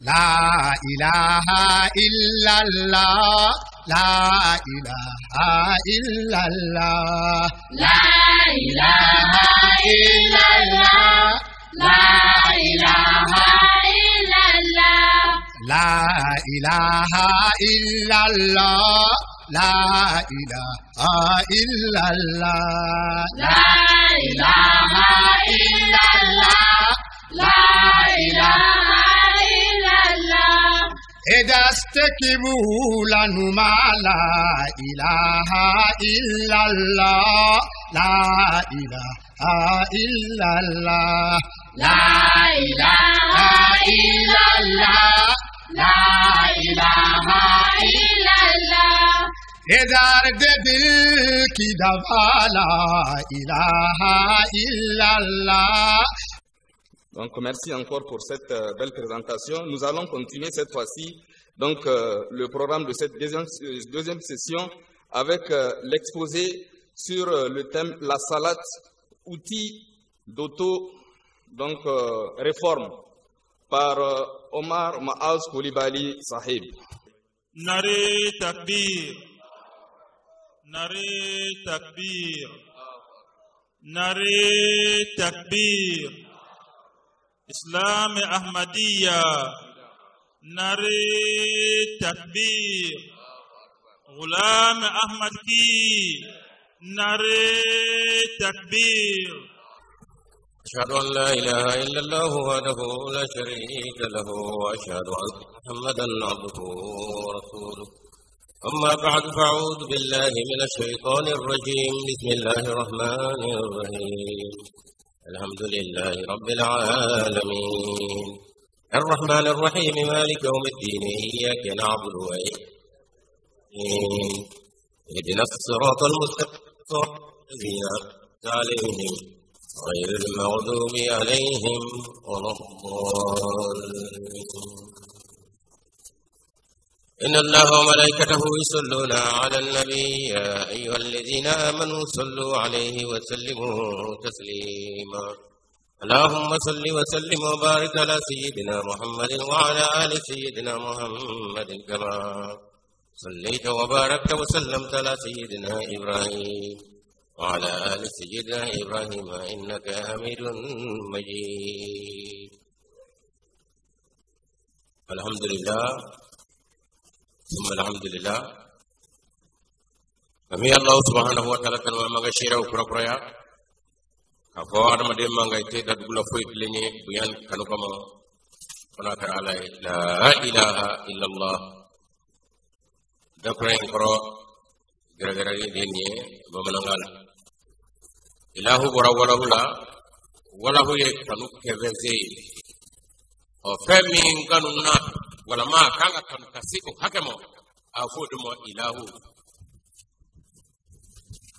La ilaha illallah, la ilaha illallah, La ilaha illallah, La ilaha illallah, la ilaha illallah, la ilaha illallah, La ilaha illallah, La ilaha illallah. Edastekibula numa la ilaha illallah, la ilaha illallah, La ilaha illallah, La ilaha illallah. Edar de dil ki dava la ilaha illallah. Donc, merci encore pour cette belle présentation. Nous allons continuer cette fois-ci donc, le programme de cette deuxième session avec l'exposé sur le thème La salade, outil d'auto réforme par Omar Maaz Koulibaly Sahib. Nare takbir. Nare takbir. Nare takbir. Islam Ahmadiyya. Nare takbir. Ghulam Ahmad ki. Nare takbir. أشهد أن لا إله إلا الله وحده لا شريك له، وأشهد أن محمدا عبده ورسوله. أما بعد، فأعوذ بالله من الشيطان الرجيم. بسم الله الرحمن الرحيم. الحمد لله رب العالمين، الرحمن الرحيم، مالك يوم الدين، إياك نعبد وإياك نستعين، اهدنا الصراط المستقيم، صراط الذين أنعمت عليهم، غير المغضوب عليهم ولا الضالين. إن الله وملائكته يصلون على النبي، يا أيها الذين آمنوا صلوا عليه وسلموا تسليما. اللهم صل وسلم وبارك على سيدنا محمد وعلى آل سيدنا محمد، كما صليت وباركت وسلمت على سيدنا إبراهيم وعلى آل سيدنا إبراهيم، إنك حميد مجيد. الحمد لله ثم الحمد لله. Ami Allah subhanahu wa ta'ala kan ma ga shira kura kuraya ka fɔ adamaden man ka ite dadugula foyi tilen ye bonya ni kanu kama fana kɛra Ala ye. La ilaha illallah, dakura in kɔrɔ gɛrɛgɛrɛli de nin ye bamanankan na. Ilahu bɔra walahu la, walahu ye kanu kɛfɛnse ye. Ɔ, fɛn min kanu na walama a kan ka kanu ka se o hakɛ ma, a fɔ o de ma ilahu.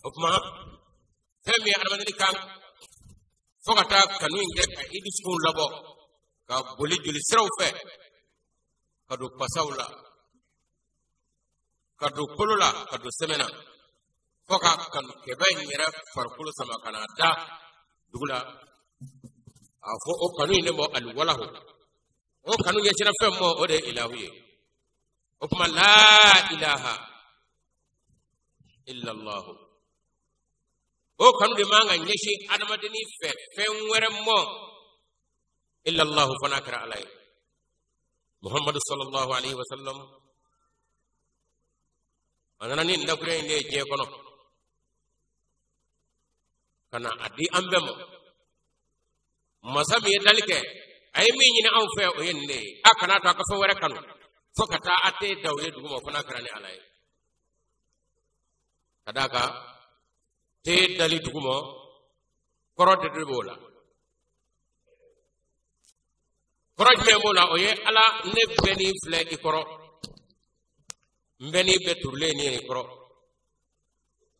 O tuma, fɛn min ye adamaden kan fo ka taa kanu in kɛ ka i dusukun labɔ ka boli joli siraw fɛ ka don pasaw la, ka don kolo la, ka don sɛmɛ na, fo ka kanu kɛbɛ in yɛrɛ farikolo sama ka na da dugu la, a fɔ o kanu in de ma aliwalahu. O kanu ɲɛsinna fɛn ma, o de ye ilahu ye. O tuma, la ilaha illallahu, o kanu de man ka ɲɛsin adamadennin fɛ fɛn wɛrɛ mɔ illallahu fana kɛra Ala ye. Muhammadu sallallahu alaihi wasallam, a nana ni nin dakuruya in de ye diɲɛ kɔnɔ ka na a di an bɛɛ ma. Masa min ye dali kɛ, a ye min ɲini anw fɛ, o ye nin de ye: a kana to a ka fɛn wɛrɛ kanu fo ka taa a tɛ da o ye dugu ma, o fana kɛra ni Ala ye. Ka d'a kan, te dali dugu ma, kɔrɔ de b'o la. Kɔrɔ jumɛn b'o la? O ye Ala, ne bɛɛ n'i filɛ i kɔrɔ, n bɛɛ n'i bɛɛ turulen nin ye i kɔrɔ.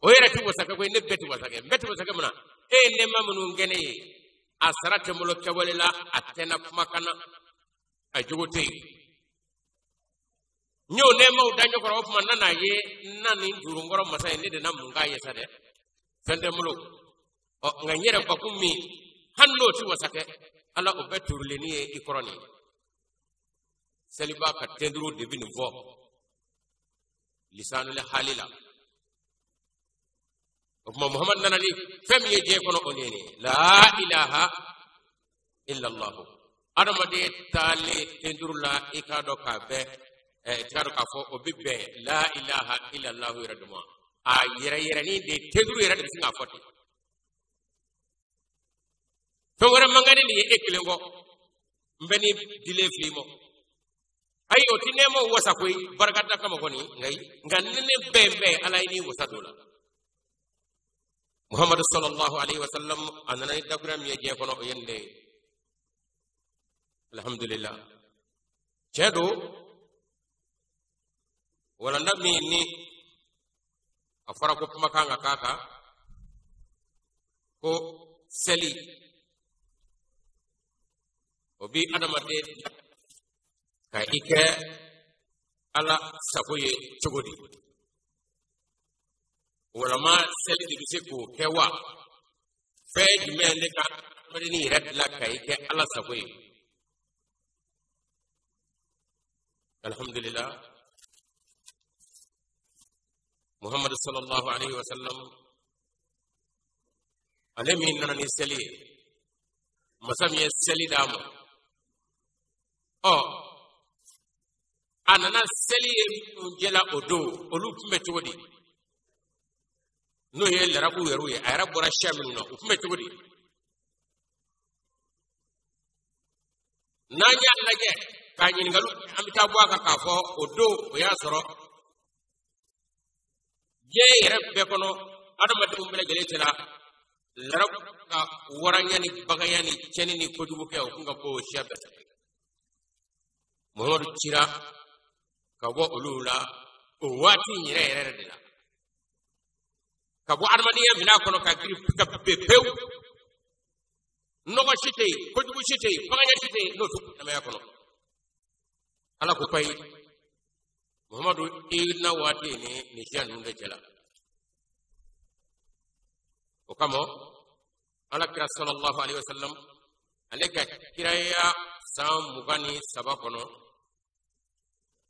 O yɛrɛ ti wasakɛ koyi, ne bɛɛ ti wasakɛ, n bɛɛ ti wasakɛ. Mun na e ye nɛɛma minnu kɛ ne ye, a sara tɛ n bolo kɛwale la, a tɛ n na kumakan na, a jogo tɛ yen. N y'o nɛɛmaw da ɲɔgɔn kɔrɔ. O tuma, n nana ye n na nin duurunkɔrɔ masa ye, ne de na mun k'a ye sa dɛ? Fɛn tɛ n bolo. Ɔ, nka n yɛrɛ bakun min, hali n'o ti wasakɛ, Ala, o bɛɛ turulenni ye i kɔrɔ nin ye. Seliba ka tenduru de bɛ nin fɔ lisanul hali la. O tuma Muhammad nana ni fɛn min ye diɲɛ kɔnɔ, o de ye nin ye, la ilaha illallah. Adamaden taalen tenduru la, i k'a dɔn k'a bɛ i k'a dɔn k'a fɔ o bɛ bɛn la ilaha illallah yɛrɛ de ma. A yɛrɛ yɛrɛnin de tenduru yɛrɛ de bɛ sin k'a fɔ ten. Fɛn wɛrɛ man kan ni nin ye e kelen kɔ. N bɛ ni dilen fili ma. Ayi, o ti nɛɛmaw wasa koyi, barikada kama kɔni. Nka ni ne bɛn bɛn Ala ye, n'i wasa don la. Muhammadu sallallahu alaihi wa sallam, a nana ni dakura min ye diɲɛ kɔnɔ, o ye nin de ye. Alhamdulillah, tiɲɛ don, walanda min ni a fɔra ko kumakan ka k'a kan, ko seli o bi adamaden ka i kɛ Ala sago ye cogo di, walama seli de bɛ se k'o kɛ wa? Fɛn jumɛn de ka adamaden yɛrɛ dilan ka i kɛ Ala sago ye? Alhamdulillah, Muhammadu sallallahu alaihi wa sallam, ale min nana ni seli ye, masa min ye seli d'a ma, ɔ a nana seli ye minnu jɛla o don, olu tun bɛ cogo di? N'o ye larabu yɛrɛw ye, a yɛrɛ bɔra siya minnu na, u tun bɛ cogo di? N'an y'a lajɛ k'a ɲininkaliw, an bɛ taa bɔ a kan k'a fɔ o don, o y'a sɔrɔ diɲɛ yɛrɛ bɛɛ kɔnɔ, adamadenw bɛɛ lajɛlen cɛla, larabu ka waranya ni baganya ni tiɲɛni ni kojugu kɛ, o kun ka ko o siya bɛɛ. Muhamadu cira ka bɔ olu la o waati in yɛrɛ yɛrɛ de la, ka bɔ adamadenya minɛn kɔnɔ ka girin ka bɛn pewu. Nɔgɔ si tɛ yen, kojugu si tɛ yen, baganya si tɛ yen n'o tɛ ɲɛnamaya kɔnɔ. Ala ko kayi Muhamadu, i na waati ni nin siya ninnu de cɛla. O kama Ala kira sallallahu alaihi wasallam, ale ka kiraya san 23 kɔnɔ,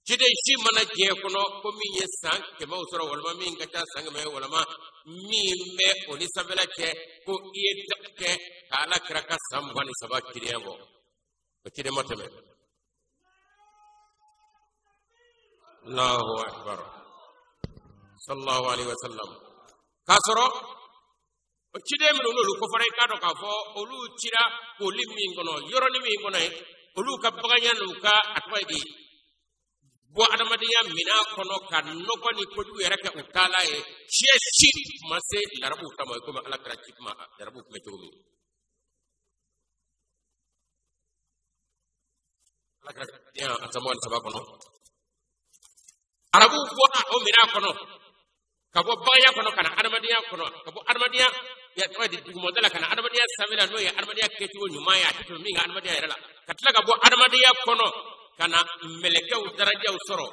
ciden si mana diɲɛ kɔnɔ ko min ye san 100 sɔrɔ, walima min ka ca san 100 ye, walima min bɛ o ni sanfɛla cɛ, ko i ye da kɛ ka Ala kira ka san 23 cidenya bɔ, o ciden ma tɛmɛ. Allahu akbar, sallallahu alaihi wasallam. K'a sɔrɔ o ciden minnu n'olu kofɔra, i k'a dɔn k'a fɔ olu cira koli min kɔnɔ, yɔrɔnin min kɔnɔ ye, olu ka baganya n'u ka a tɔgɔ ye di, bɔ adamadenya minɛn kɔnɔ ka nɔgɔ ni kojugu yɛrɛ kɛ u taala ye, siya si ma se larabuw ta ma i komi Ala kɛra ci kuma larabuw tun bɛ cogo min. Ala kɛra den a san 23 kɔnɔ, arabuw bɔra o minɛn kɔnɔ ka bɔ baganya kɔnɔ ka na adamadenya kɔnɔ, ka bɔ adamadenya ya tɔgɔ di dugumɔda la ka na adamadenya sanfɛla, n'o ye adamadenya kɛcogo ɲuman ye, a tɛ tɛmɛ min kan adamadenya yɛrɛ la, ka tila ka bɔ adamadenya kɔnɔ ka na mɛlɛkɛw darajaw sɔrɔ.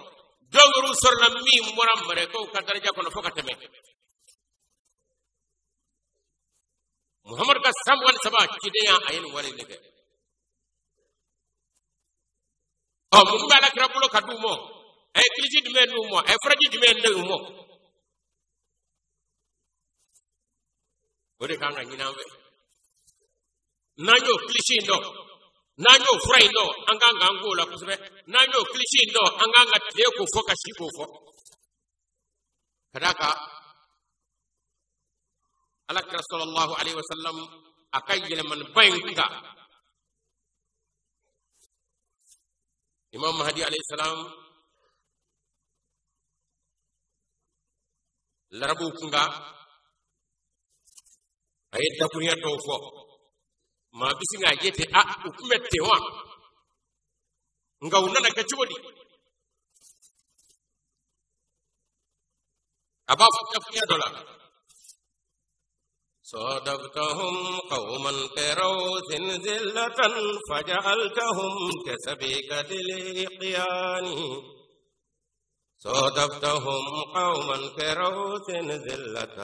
Dɔw yɛrɛ sɔrɔla min bɔra mɛlɛkɛw ka daraja kɔnɔ fo ka tɛmɛ. Muhamadu ka san 23 cidenya, a ye nin wale in de kɛ. Ɔ mun bɛ Ala kira bolo ka d'u ma? A ye kilisi jumɛn d'u ma? A ye furaji jumɛn d'u ma? O de kan ka ɲini an fɛ. N'an y'o kilisi in dɔn, n'an y'o fura in dɔn, an kan k'an k'o la kosɛbɛ. N'an y'o kilisi in dɔn, an kan ka tile k'o fɔ, ka si k'o fɔ. Ka d'a kan Ala kira sallallahu alaihi wasallam, a ka yɛlɛmaniba in kun kan, Imam Mahdi alayhi salam, larabuw kun kan, a ye dakurunya dɔw fɔ, maa bɛ sin k'a ye ten, a u tun bɛ ten wa? Nka u nana kɛ cogo di? A b'a fɔ dakurunya dɔ la: صادفتهم قوما كروث ذلة فجعلتهم كسبيكة الإقيان. صادفتهم قوما كروث ذلة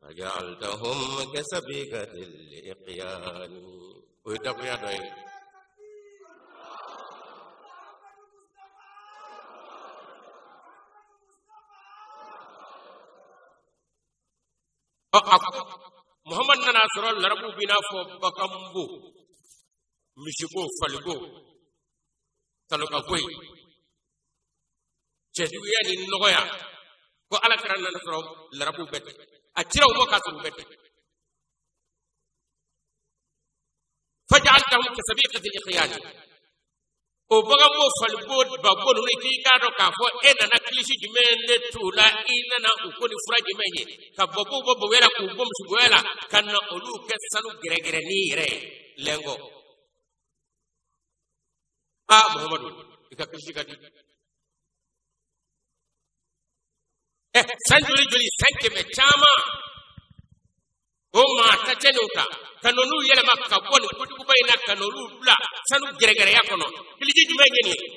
فجعلتهم كسبيكة الإقيان. ويتقوا يا دوي. Ɔ a ko Muhammad nana sɔrɔ larabuw b'i n'a fɔ baganbo, misibo, falibo, talokagoyi, cɛjuguya ni nɔgɔya. Ko ala kira nana sɔrɔ larabuw bɛɛ tɛ, a cira u ma k'a sɔrɔ u bɛɛ tɛ. Faj'altahum kasabiqati al-ikhyani. O baganbo, falibo, babo ninnu, k'i k'a dɔn k'a fɔ e nana kilisi jumɛn de t'u la, i nana u ko ni fura jumɛn ye ka babow bɔ bogoya la k'u bɔ misigoya la ka na olu kɛ sanu gɛrɛgɛrɛnin yɛrɛ ye lɛngɔ. Aa Muhammadu, i ka kilisi ka di. Ɛ san joli joli, san 100 caman, o maa ta cɛnniw ta ka n'olu yɛlɛma ka bɔ nin kojuguba in na ka n'olu bila sanu gɛrɛgɛrɛya kɔnɔ, kilisi jumɛn ye nin ye?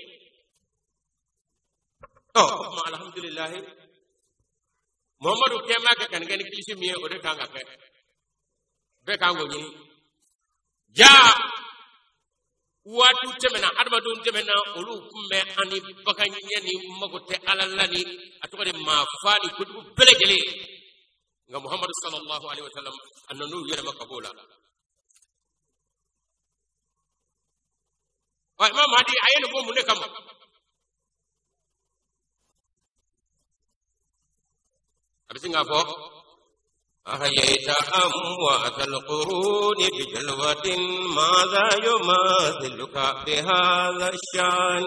Ɔ o tuma alhamdulilahi, Muhammadu kɛ maa kɛ ka nin kɛ ni kilisi min ye, o de kan ka kɛ, bɛɛ kan k'o ɲini. Jaa waatiw tɛmɛna, adamadenw tɛmɛna, olu tun bɛ ani bagan ɲɛ ni mago tɛ ala la ni a tɔgɔ de maa fa ni kojugu bɛɛ lajɛlen. Nka Muhammadu sallallahu alaihi wa sallam, a nan'u yɛlɛma ka b'o la. Ɔ Imam Mahdi a ye nin bɔ mun de kama? A bɛ sin k'a fɔ: أحييت أموات القرون بجلوة، ماذا يماثلك بهذا الشان؟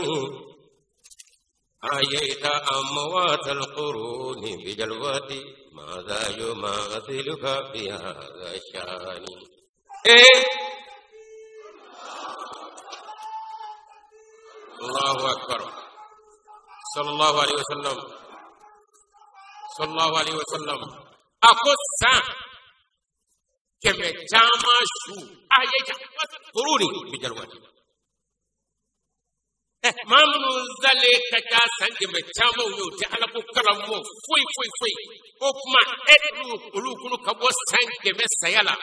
أحييت أموات القرون بجلوة، ماذا يماثلك بهذا الشان؟ إيه الله أكبر. صلى الله عليه وسلم، صلى الله عليه وسلم. A ko san 100 caman su, أحييت قرون بجلوة. Ɛ maa minnu zalen ka ca san 100 camanw ye, o tɛ ala ko kalan mɔ foyi foyi foyi. O kuma e olu kunu ka bɔ san 100 saya la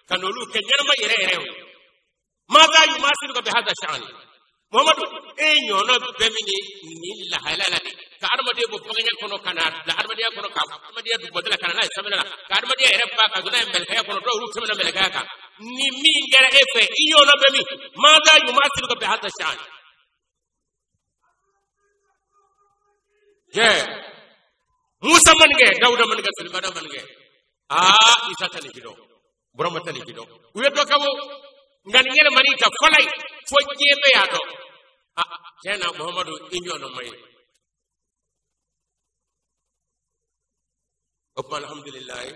ka n'olu kɛ ɲɛnama yɛrɛ yɛrɛ ye. ماذا يماثلك بهذا الشأن؟ Muhammadu, e ɲɔgɔnna bɛɛ min ye nin lahalaya la de ka adamadenya bɔ baganya kɔnɔ ka na bila adamadenya kɔnɔ, ka adamadenya dugumada la ka na n'a ye sanfɛla la, ka adamadenya yɛrɛ ba ka don n'a ye mɛlɛkɛya kɔnɔ, dɔw olu tɛmɛna mɛlɛkɛya kan. Ni min kɛra e fɛ, i ɲɔgɔnna bɛ min? ماذا يماثلك بهذا الشأن؟ Jɛ Musa man kɛ, Dawuda man kɛ, Sulemana man kɛ, aa Isa ta nin si dɔn, Burama ta nin si dɔn, u ye dɔ kɛ wo. Nka nin yɛlɛmani ka fɔlɔ ye fo diɲɛ bɛɛ y'a dɔn. A tiɲɛ na Muhammadu, i ɲɔgɔnna ma ye. O tuma alhamdulilayi,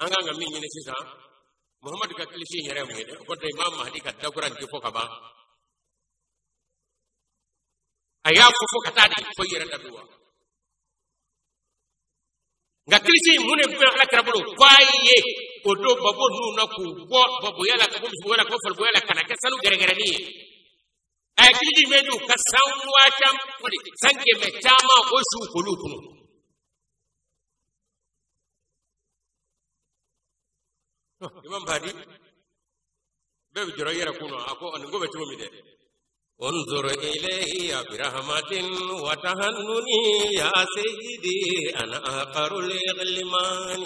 an kan ka min ɲini sisan, Muhammadu ka kilisi in yɛrɛ ye mun ye dɛ? O kɔrɔ tɛ Imam Mahdi ka dakura nin tɛ fɔ ka ban. A y'a fɔ fo ka taa di fo i yɛrɛ da don wa. Nka kilisi in, mun de bɛ ala kira bolo ko a ye o don babo ninnu na k'u bɔ baboya la, ka bɔ misiboya la, ka bɔ faliboya la, ka na kɛ sanu gɛrɛgɛrɛnin ye? A ye kilisi jumɛn di u ka san waa caman, san 100 caman, o siw k'olu kunu? Imam Mahdi bɛɛ bɛ jɔrɔ i yɛrɛ kun na. A ko nin ko bɛ cogo min dɛ. انظر إلي برحمة وتهنني يا سيدي أنا أقر الغلمان.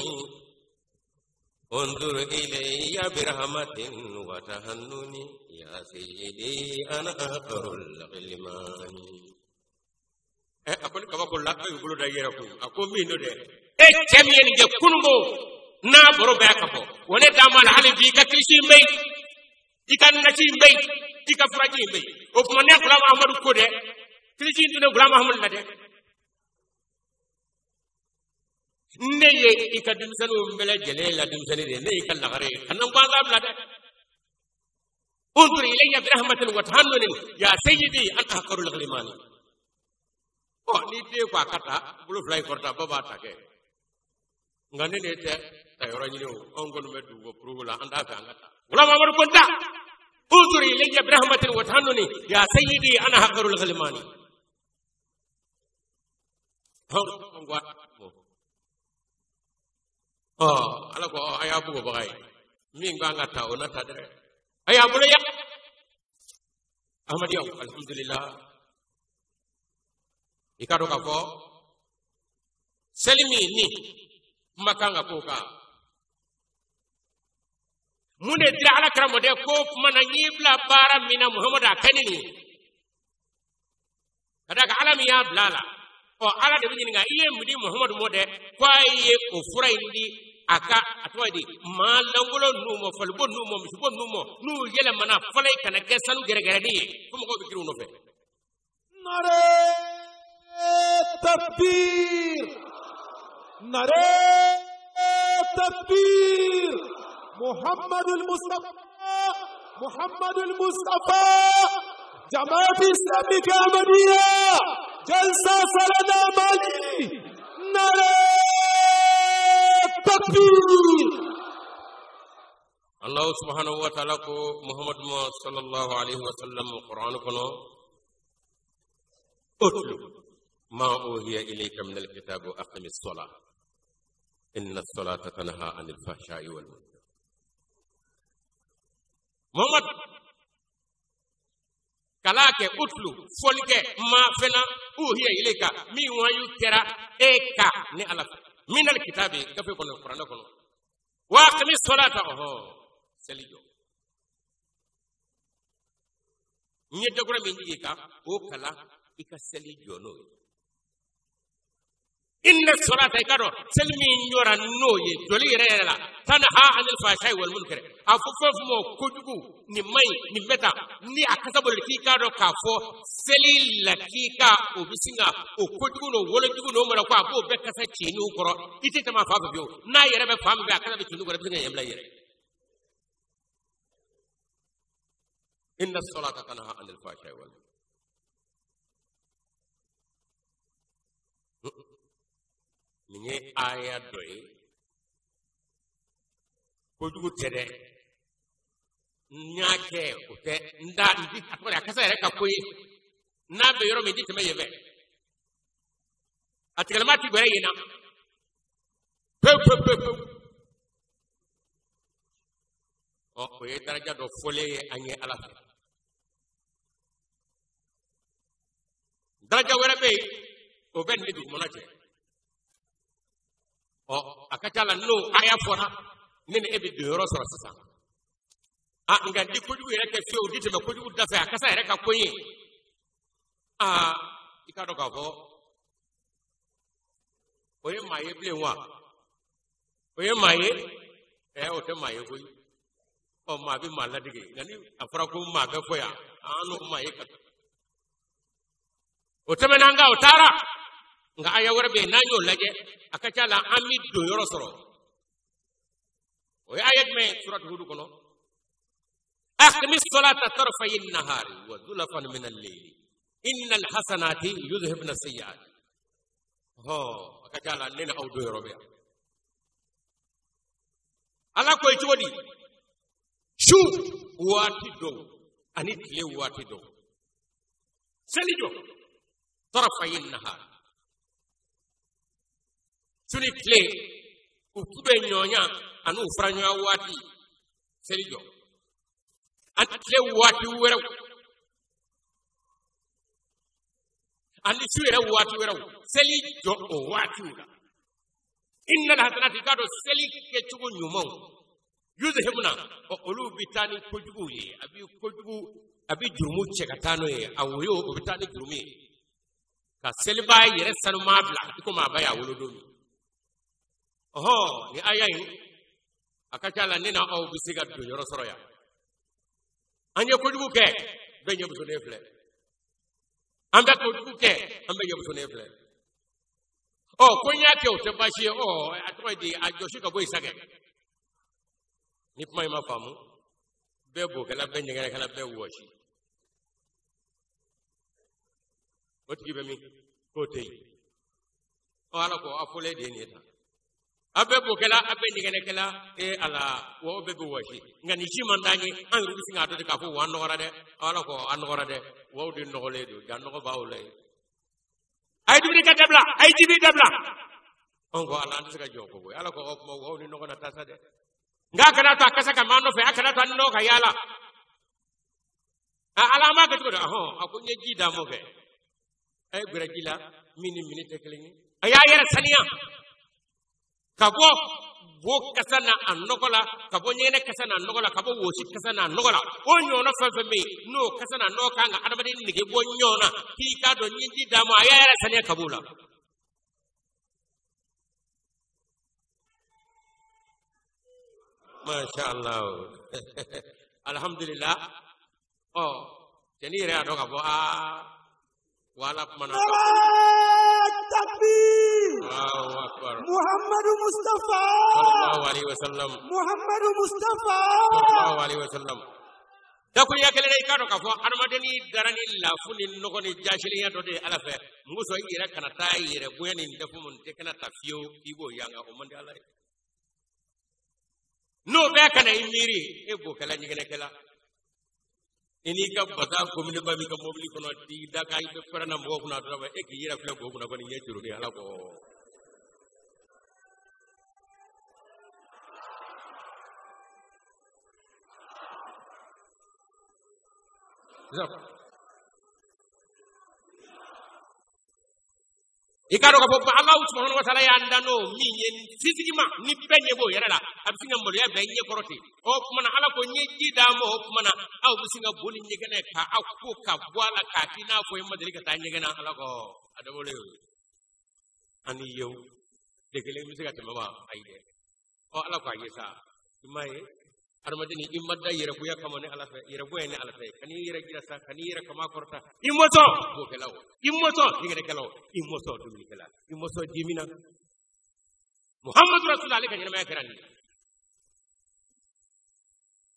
انظر إلي برحمة وتهنني يا سيدي أنا أقر الغلمان. Ɛ a ko ni kaba ko la, a y'u bolo da i yɛrɛ kun. A ko min don dɛ, e cɛ min ye nin kɛ kununko n'a baro bɛɛ ka bɔ wa, ne d'a ma la hali bi i ka kilisi in bɛ yen, i ka nasi in bɛ yen, i ka furaji in bɛ yen. O tuma ne Gulama Amadu ko dɛ, kilisi in tun ne Gulama Amadu la dɛ, ne ye i ka denmisɛnninw bɛɛ lajɛlen la denmisɛnnin de ye, ne y'i ka lagare ye, ka na n gansan bila dɛ. انظر إلي برحمة وتحنن يا سيدي أنا أحقر الغلمان. Ɔ ni den ko a ka taa bolo fila in kɔrɔta, ba b'a ta kɛ. Nka ne de tɛ ta yɔrɔ ɲini o, anw kɔni bɛ dugu purugu la, an t'a fɛ an ka taa. Gulama Amadu ko n ta. انظر إلي برحمة وتحنن يا سيدي أنا أحقر الغلمان. Ɔ ala ko a y'a bugɔbaga ye min kan ka ta, o na ta dɛ, a y'a bolo ya. Ahmadiyaw, alhamdulillah, i ka dɔn k'a fɔ Seli min ni kuma kan ka k'o kan. Mun de dira ala kira mɔ dɛ ko kuma na n y'i bila baara min na Muhamadu a kɛ ni nin ye. Ka d'a kan ala min y'a bila a la, ɔ ala de bɛ ɲininka i ye mun di Muhamadu mɔ dɛ ko a ye o fura in di a ka a tɔgɔ ye di maa lankolon ninnu mɔ falibo ninnu mɔ misibo ninnu mɔ n'u yɛlɛmana fɔlɔ in kana kɛ sanu gɛrɛgɛrɛnin ye fo mɔgɔw bɛ girin u nɔfɛ. Nare takbir, nare takbir, Muhammad al-Mustafa, Muhammad al-Mustafa, Jamaat Islamique Ahmadiyya, Jalsa Salana Mali, nare takbir. Allah subhanahu wa ta'ala ko Muhammad sallallahu alaihi wa sallam Qur'an kono utlu ma uhiya ilayka min al-kitab wa aqimi as-salah inna as-salata tanha 'anil fahsha'i wal munkar. Muhammad kala kɛ utlu fɔli kɛ ma fɛnna uhiya ilayka min wayu kɛra e ka ni ala fɛ min al-kitabi gafe kɔnɔ Qur'an kɔnɔ wa aqimi as-salata ɔhɔ seli jɔ n ye dakura min jigin kan o kalan i ka seli jɔ n'o ye. Inna salata i ka dɔn seli min jɔra n'o ye jɔli yɛrɛ yɛrɛ la tanha anil fahsha'i wal munkar a fɔ fɛn fɛn ma kojugu nin man ɲi nin bɛ tan ni a kasa boli k'i k'a dɔn k'a fɔ seli lakika o bɛ sin ka o kojugu n'o wolojugu n'o mara ko a b'o bɛɛ kasa ci n'u kɔrɔ i tɛ tɛmɛ a fan fɛ fiyewu n'a yɛrɛ bɛ fan min fɛ a kasa bɛ ci n'u kɔrɔ i bɛ sin ka yen bila i yɛrɛ. Inna salata tanha anil fahsha'i wal munkar. Nin ye aya dɔ ye kojugu tɛ dɛ n y'a kɛ o tɛ n da n di a tɔgɔ de a kasa yɛrɛ ka ko ye n'a bɛ yɔrɔ min n ti tɛmɛ yen fɛ a tigɛlama ti gbɛrɛ yen na pewu pewu pewu pewu ɔ o ye daraja dɔ fɔlen ye an ye ala fɛ. Daraja wɛrɛ bɛ yen o bɛ nin ni dugumana cɛ. Ɔ a ka ca la n'o aya fɔra ne ni e bɛ don yɔrɔ sɔrɔ sisan a nka di kojugu yɛrɛ kɛ fiyewu di tɛmɛ kojugu da fɛ a kasa yɛrɛ ka ko ye aa i k'a dɔn k'a fɔ o ye maa ye bilen wa o ye maa ye ɛ o tɛ maa ye koyi ɔ maa bɛ maa ladege nka ni a fɔra ko maa bɛ fɔ yan an n'o maa ye ka o tɛmɛna an kan o taara. Nka aya wɛrɛ bɛ yen n'an y'o lajɛ a ka ca la an bɛ don yɔrɔ sɔrɔ o ye aya jumɛn ye suratu Hudu kɔnɔ aqimi salata tarfayi nahari wa zulafan min al-layli innal hasanati yudhhibna sayyi'at. Hɔ a ka ca la ne ni aw don yɔrɔ bɛ yan. Ala ko ye cogo di su waati dɔw ani tile waati dɔw seli jɔ tarfayi nahari su ni tile u ku bɛ ɲɔgɔnya ani u fara ɲɔgɔn waati seli jɔ ani tile waati wɛrɛw ani su yɛrɛ waati wɛrɛw seli jɔ o waatiw la. Innal hasanati i k'a dɔn seli kɛcogo ɲumanw yuzhibna olu bɛ taa ni kojuguw ye a bɛ kojugu a bɛ jurumu cɛ ka taa n'o ye a woyo o bɛ taa ni jurumu ye ka selibaa yɛrɛ sanumaa bila i komi a ba y'a wolo don min. Ɔhɔ ni aya in a ka ca la ne n'aw bɛ se ka don yɔrɔ sɔrɔ yan. An ye kojugu kɛ bɛɛ ɲɛ musoden filɛ an bɛ kojugu kɛ an bɛɛ ɲɛ musoden filɛ ɔ ko n y'a kɛ o tɛ baasi ye ɔ a tɔgɔ ye di a jɔsi ka bɔ yen sa kɛ ni kuma in ma faamu bɛɛ bokɛla bɛɛ ɲɛgɛnɛkɛla bɛɛ wɔsi o tigi bɛ min k'o tɛ yen ɔ ala ko a fɔlen de ye nin ye tan. A bɛɛ bokɛla a bɛɛ ɲɛgɛnɛkɛla e ala wa o bɛɛ bɛ wɔsi nka nin si man d'an ye an yɛrɛ bɛ sin k'a dɔn de k'a fɔ wa an nɔgɔra dɛ ala ko an nɔgɔra dɛ waw de nɔgɔlen don ja nɔgɔ b'aw la yen. A ye dumuni kɛ dabila a ye ji min dabila anw ko ala an tɛ se ka jɔ o kɔ koyi ala ko o kuma waw ni nɔgɔ na taa sa dɛ nka a kana to a kasa ka maa nɔfɛ a kana to a nɔgɔ ka yaala a ala an b'a kɛ cogo di ɔhɔn a ko n ye ji d'a ma kɛ a ye gɛrɛ ji la min ni mini tɛ kelen ye. A A y'a yɛrɛ saniya ka bɔ bo kasa n'a a nɔgɔ la, ka bɔ ɲɛgɛnɛ kasa n'a nɔgɔ la, ka bɔ wosi kasa n'a nɔgɔ la. O ɲɔgɔnna fɛn fɛn bɛ yen n'o kasa n'a nɔgɔ kan ka adamaden nege bɔ ɲɔgɔn na, k'i k'a dɔn n ye ji d'a ma, a y'a yɛrɛ saniya ka b'o la. Masha Allah, alhamdulillah. Ɔ cɛnin yɛrɛ y'a dɔn k'a fɔ aa wala kuma na. Takbir. Allahu akbar. Muhammadu Mustafa. Sallallahu alaihi wasallam. Muhammadu Mustafa. Sallallahu alaihi wasallam. Dakurunya kelen na, i k'a dɔn k'a fɔ adamadenni dara ni lafu ni nɔgɔ ni jasilenya dɔ de ye Ala fɛ. Mun kosɔn i yɛrɛ kana taa i yɛrɛ bonya ni dɛfu mun tɛ kana ta fiyewu k'i b'o yanga, o man di Ala ye. N'o bɛɛ kana i miiri e b'o kɛla ɲɛgɛnɛkɛla. I n'i ka basa kominiba b'i ka mobili kɔnɔ, i da kan i bɛ pɛrɛn na mɔgɔw kunna dɔrɔn, e k'i yɛrɛ filɛ k'o kunna kɔni ɲɛ juru de Ala kɔ. I k'a dɔn k'a fɔ Alahu subahana wa taala y'an dan n'o min ye sisigi ma, ni bɛɛ ɲɛ b'o yɛrɛ la, a bɛ sin ka maloya bila i ɲɛ kɔrɔ ten. O tuma na Ala ko n ye ji d'a ma, o tuma na aw bɛ sin ka bo ni ɲɛgɛnɛ ka aw ko ka bɔ a la k'a k'i n'a fɔ i ma deli ka taa ɲɛgɛn na. Ala ko a dabɔlen y'o ye. An ni yew de kelen bɛ se ka tɛmɛ wa? Ayi dɛ. Ɔ Ala ko a ye sa, i m'a ye adamaden i ma da yɛrɛbonya kama ni Ala fɛ, yɛrɛbonya ye ni Ala fɛ. Kan'i yɛrɛ jira sa, kan'i yɛrɛ kama kɔrɔta. I mɔsɔn bokɛla o, i mɔsɔn ɲɛgɛnɛkɛla o, i mɔsɔn dumunikɛla, i mɔsɔn jimina. Muhammadu Rasulullah ale ka ɲɛnamaya kɛra nin ye.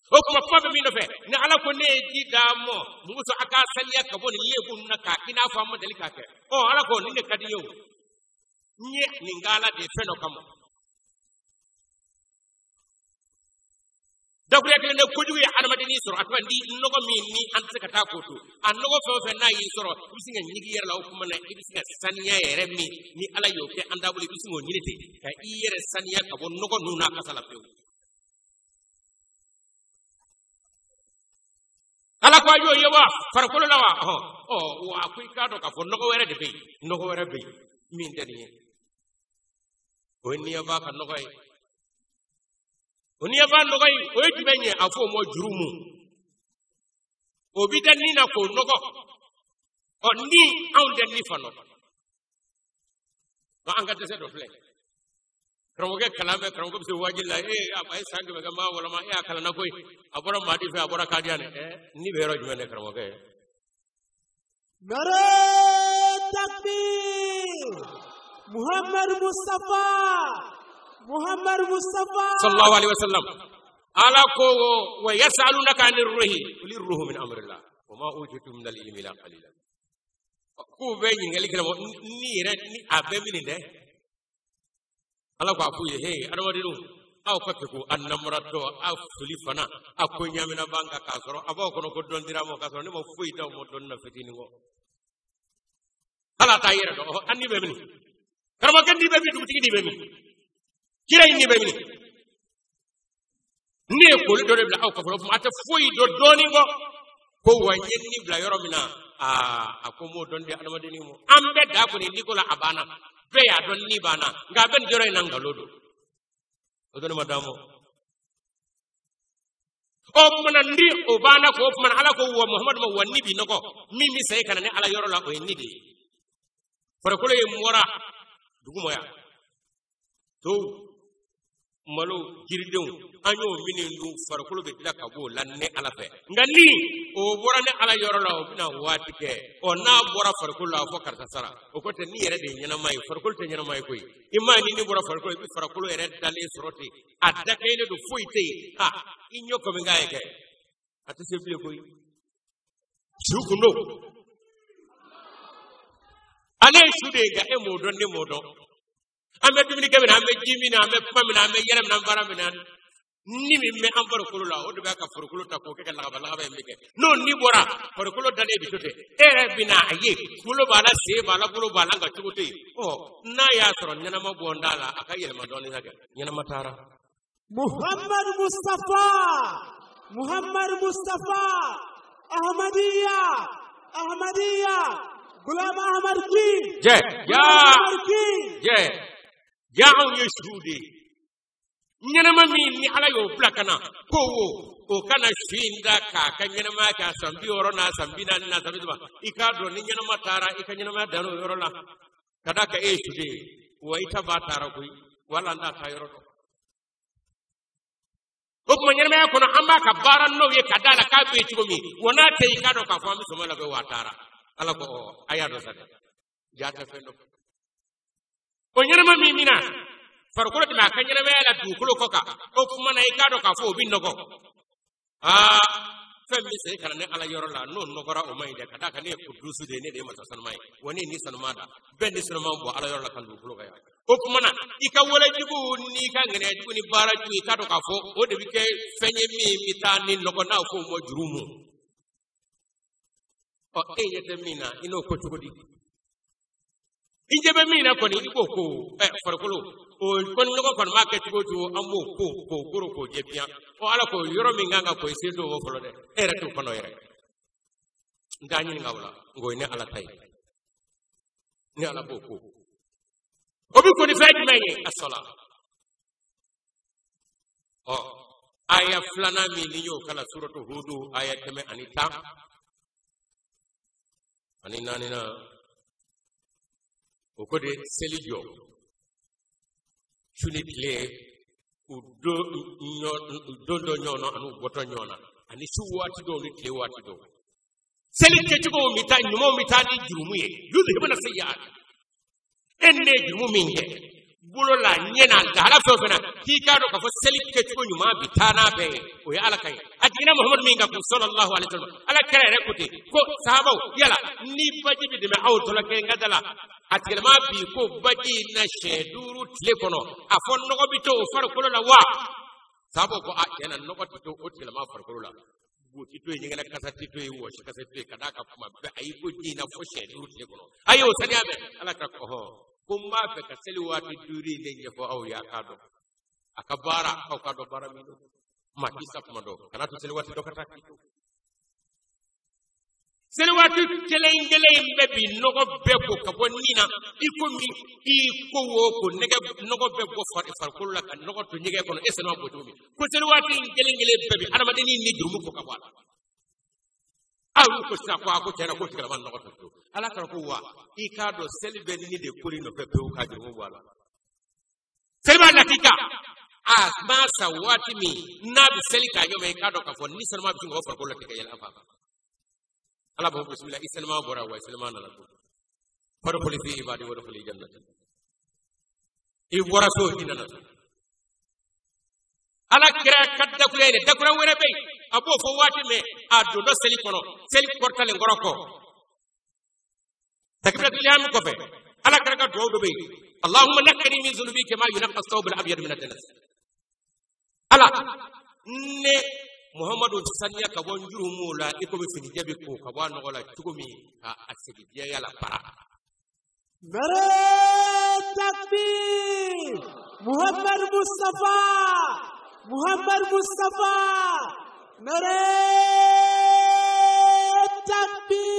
O kuma kuma bɛ min nɔfɛ, ni Ala ko ne ye ji d'a ma, mun kosɔn a k'a saniya ka bɔ nin lebu ninnu na k'a k'i n'a fɔ an ma deli k'a kɛ. Ɔ Ala ko nin de ka di n ye o, n ye nin k'Ala de fɛn dɔ kama. Dakuruya kelen de kojugu ye adamadennin sɔrɔ, a tuma ni nɔgɔ min ni an tɛ se ka taa k'o to, a nɔgɔ fɛn o fɛn n'a y'i sɔrɔ, i bɛ sin ka ɲigin i yɛrɛ la. O tuma na i bɛ sin ka saniya yɛrɛ min ni Ala y'o kɛ an dabolo, i bɛ sin k'o ɲini ten ka i yɛrɛ saniya ka bɔ nɔgɔ ninnu n'a kasa la pewu. Ala ko a y'o ye wa farikolo la wa? Ɔ wa a ko i k'a dɔn k'a fɔ nɔgɔ wɛrɛ de bɛ yen, nɔgɔ wɛrɛ bɛ yen min tɛ nin ye, o ye niyaba ka nɔgɔ ye. O niyaba nɔgɔ in o ye jumɛn ye? A fɔ o ma jurumu. O bi da ni na k'o nɔgɔ. Ɔ ni anw tɛ ni fa nɔgɔ. An ka dɛsɛ dɔ filɛ. Karamɔgɔkɛ kalan bɛ, karamɔgɔ bɛ se wajibi la, e a ye san 100 kɛ maa wɔlɔma, e y'a kalan na koyi. A bɔra Madi fɛ, a bɔra Kadiyan dɛ. Ni bɛ yɔrɔ jumɛn dɛ karamɔgɔkɛ? Nare takbir. Muhammad Mustafa. Muhammad Mustafa. Sallallahu alaihi wasallam. Ala ko wa yasalunaka anir ruhi qul ruhu min amrillah wa ma utitu min al-ilmi illa qalila. K'u bɛ ɲininkali kɛ ni yɛrɛ ni a bɛ min dɛ. Ala ko a f'u ye, he adamadenw, aw ka kɛ ko a namaratɔ, aw fili fana, a ko ɲamina b'an kan k'a sɔrɔ a b'aw kɔnɔ ko dɔn dira ma, k'a sɔrɔ ne ma foyi d'aw ma dɔnni na fitinin kɔ. Ala t'a yɛrɛ dɔn, an ni bɛ min? Karamɔgɔkɛ ni bɛ min? Dugutigi ni bɛ min? Kira in ni bɛ min? Ne ye koli dɔ de bila aw ka fɔlɔ, a tɛ foyi dɔn dɔɔnin kɔ. Ko wa n ye ni bila yɔrɔ min na, aa a ko n m'o dɔn di adamadennin ma. An bɛɛ da kɔni ni ko la a banna. Bɛɛ y'a dɔn ni banna, nka a bɛ nin yɔrɔ in na nkalon don. O dɔnni ma d'an ma. O kumana ni o banna k'o kumana Ala ko wa Muhamadu ma wa ni bi nɔgɔ min bɛ segin ka na ne Ala yɔrɔ la, o ye ni de ye. Farikolo ye mɔra dugu ma yan. Tow, malo, jiridenw, an y'o minnu dun, farikolo bɛ tila ka b'o la ne Ala fɛ. Nka ni o bɔra ne Ala yɔrɔ la, o bɛna waati kɛ. Ɔ n'a bɔra farikolo la, a fɔ karisa sara. O kɔ tɛ ni yɛrɛ de ye ɲɛnama ye, farikolo tɛ ɲɛnama ye koyi. I m'a ye ni bɔra farikolo, i bɛ farikolo yɛrɛ dalen sɔrɔ ten. A dakɛɲɛlen don, foyi tɛ yen. Ha, i ɲɔ kɔmi k'a ye kɛ. A tɛ se bilen koyi. Su kun don. Ale ye su de ye, nka e m'o dɔn, ne m'o dɔn. An bɛ dumuni kɛ min na, an bɛ ji min na, an bɛ kuma min na, an bɛ yɛlɛ min na, an baara min na, ni min bɛ an farikolo la, o de bɛ ka farikolo ta k'o kɛ ka lagaba lagaba in bɛ kɛ. N'o ni bɔra, farikolo dalen bɛ to ten. E yɛrɛ bɛ na a ye, kunkolo b'a la, sen b'a la, bolo b'a la, nka cogo tɛ yen. Ɔ n'a y'a sɔrɔ ɲɛnama bɔ n da la, a ka yɛlɛma dɔɔnin sa kɛ. Ɲɛnama taara. Muhammad Mustafa. Muhammad Mustafa. Ahmadiyya. Ahmadiyya. Gulam Ahmad Ki. Jɛ jaa Ahmad Ki. Jɛ jaa, anw ye suw de ye. Ɲɛnama min ni Ala y'o bila ka na ko wo, o kana su in da k'a ka ɲɛnamaya kɛ a san 60 n'a san 40 n'a san 30. I k'a dɔn ni ɲɛnama taara, i ka ɲɛnamaya dan o yɔrɔ la, ka d'a kan e ye su de ye. Wa i ta b'a taara koyi, wala n t'a taa yɔrɔ dɔn. O tuma ɲɛnamaya kɔnɔ, an b'a ka baara n'o ye ka d'a la k'a bɛ yen cogo min wa, n'a tɛ, i k'a dɔn k'a fɔ an bɛ sɔmɔ la koyi, wa a taara. Ala ko ɔ, a y'a dɔn sa dɛ, ja tɛ fɛn dɔn. O ɲɛnama min bɛna farikolo tɛmɛ a ka ɲɛnamaya la dugukolo kɔ kan, o tuma na i k'a dɔn k'a fɔ o bɛ nɔgɔ. Aa, fɛn min segin ka na ne Ala yɔrɔ la, n'o nɔgɔra, o man ɲi dɛ, ka d'a kan ne ye kudusu de ye, ne de ye masa sanuma ye, wa ne ye ni sanuma da bɛɛ ni sanuma bɔ Ala yɔrɔ la ka dugukolo kan yan. O tuma na i ka wale jugu n'i ka ŋaniya jugu ni baara jugu, i k'a dɔn k'a fɔ o de bɛ kɛ fɛn ye min bɛ taa ni nɔgɔ, n'a f'o ma jurumu. Ɔ, e ɲɛ tɛ min na, i n'o ko cogo di? I ɲɛ bɛ min na kɔni, i b'o ko. Ɛ, farikolo o kɔni, ɲɔgɔn kɔni b'a kɛ cogo o cogo, an b'o ko k'o koro k'o jɛ biyan. Ɔ, Ala ko yɔrɔ min kan ka ko, i sen t'o fɔlɔ dɛ, e yɛrɛ t'o kɔnɔ yɛrɛ. N t'a ɲininka o la, nka o ye ne Ala ta ye, ne Ala b'o ko. O bɛ ko ni fɛn jumɛn ye? A sɔla. Ɔ, aya filanan min ni y'o kalan, suratu Hudu aya 114, o ko de seli jɔ su ni tile, u don dɔ ɲɔgɔn na ani u bɔtɔ ɲɔgɔn na, ani su waati dɔw ni tile waati dɔw. Seli kɛcogow bɛ taa, ɲumanw bɛ taa ni jurumu ye. Yudhibuna sayyi'at, e ne ye jurumu min kɛ bolo la, ɲɛ na, lahala fɛn o fɛn na, k'i k'a dɔn k'a fɔ seli kɛcogo ɲuman bɛ taa n'a bɛɛ ye. O ye Ala ka ye. A jiginna Muhamadu min kan kun, sallallahu alaihi wasallam, Ala kira yɛrɛ ko ten ko sahabaw, yala ni baji bɛ dɛmɛ aw tɔlɔ kɛ n ka da la, a tigilama bi ko baji na siɲɛ 5 tile kɔnɔ, a fɔ nɔgɔ bɛ to o farikolo la wa? Sahabaw ko a, tiɲɛ na, nɔgɔ tɛ to o tigilama farikolo la, bo ti to yen, ɲɛgɛnɛ kasa ti to yen, wɔsi kasa ti to yen, ka d'a kan kuma bɛɛ a y'i ko ji in na fo siɲɛ 5 tile kɔnɔ, a y'o saniya bɛɛ. Ala ka ɔhɔn ko n b'a fɛ ka seli waati 5 in de ɲɛfɔ aw ye, a k'a dɔn a ka baara, aw k'a dɔn baara min don. Maa t'i sa kuma dɔn, kana to seli waati dɔ ka taa k'i to. Seli waati kelen kelen in bɛɛ bi nɔgɔ bɛɛ ko ka bɔ nin na, i komi i ko wo ko nɛgɛ nɔgɔ bɛɛ bɔ farikolo la ka nɔgɔ to ɲɛgɛn kɔnɔ, e sɛnɛ bɔ cogo min ko seli waati in kelen kelen bɛɛ bi adamadennin ni jurumu ko ka bɔ a la. Aw ko sisan ko a ko tiɲɛna ko tigilama nɔgɔ to to. Ala kɛra ko wa i k'a dɔn seli bɛ ni de kori nɔfɛ pewu ka jurumu bɔ a la. Seli b'a lakika a ma sa waati min n'a bɛ seli k'a ɲɔmɛ, i k'a dɔn k'a fɔ ni sɛnɛma bɛ sin ka bɔ farikolo la ten ka yɛlɛ a fa kan. Ala b'o bisimila, i sɛnɛma bɔra wa, i sɛnɛma nana to fadkhuli fi ibadi wadkhuli jannati. I bɔra so, i nana so. Ala kira ka dakuya ye dɛ, dakuya wɛrɛ bɛ yen, a b'o fɔ waati min a donna seli kɔnɔ, seli kɔrɔtalen kɔrɔ kɔ, takbiratul ihram kɔfɛ, Ala kira ka duwawu dɔ bɛ yen: Allahumma naqqini min zunubi kama yunqqa thawbul abyad min ad-danas. Ala, ne Muhammadu saniya ka bɔ n jurumuw la i komi finijɛ bɛ ko ka bɔ a nɔgɔ la cogo min, ka a segin jɛya la para. Nare takbir! Muhammad Mustafa! Muhammad Mustafa! Nare takbir!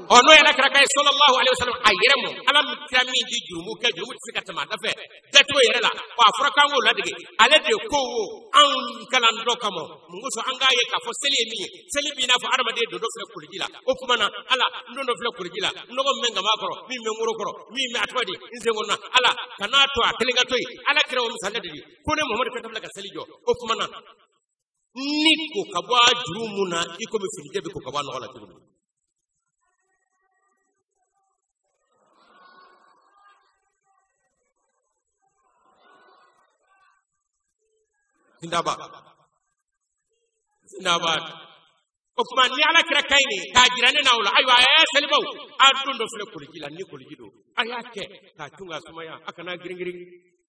Ɔ, n'o ye Ala kira ka ye sallallahu alaihi wasallam, a yɛrɛ mɔ Ala min kira min di jurumu kɛ, jurumu tɛ se ka tɛmɛ a da fɛ dacogo yɛrɛ la, wa a fɔra k'an k'o ladege, ale de ko wo anw kalan dɔ kama mun kosɔn an k'a ye k'a fɔ seli ye min ye. Seli b'i n'a fɔ adamaden don dɔ filɛ koliji la. O tuma na Ala, n don dɔ filɛ koliji la, nɔgɔ min bɛ n kama kɔrɔ, min bɛ n woro kɔrɔ, min bɛ a tɔgɔ di n sen kɔnɔ na, Ala kan'a to a kelen ka to yen. Ala kira o misaliya de di ko ne Muhamadu ka filɛ ka seli jɔ, o tuma na ni ko ka bɔ a juru mun na i komi finijɛ bɛ ko ka bɔ a nɔgɔ la cogo min. Zindabad. Zindabad. O tuma ni Ala kira ka ɲi k'a jira ne na o la, ayiwa a y'a selibaw a don dɔ filɛ koliji la, ni koliji don, a y'a kɛ k'a cun k'a sumaya, a kana girin girin,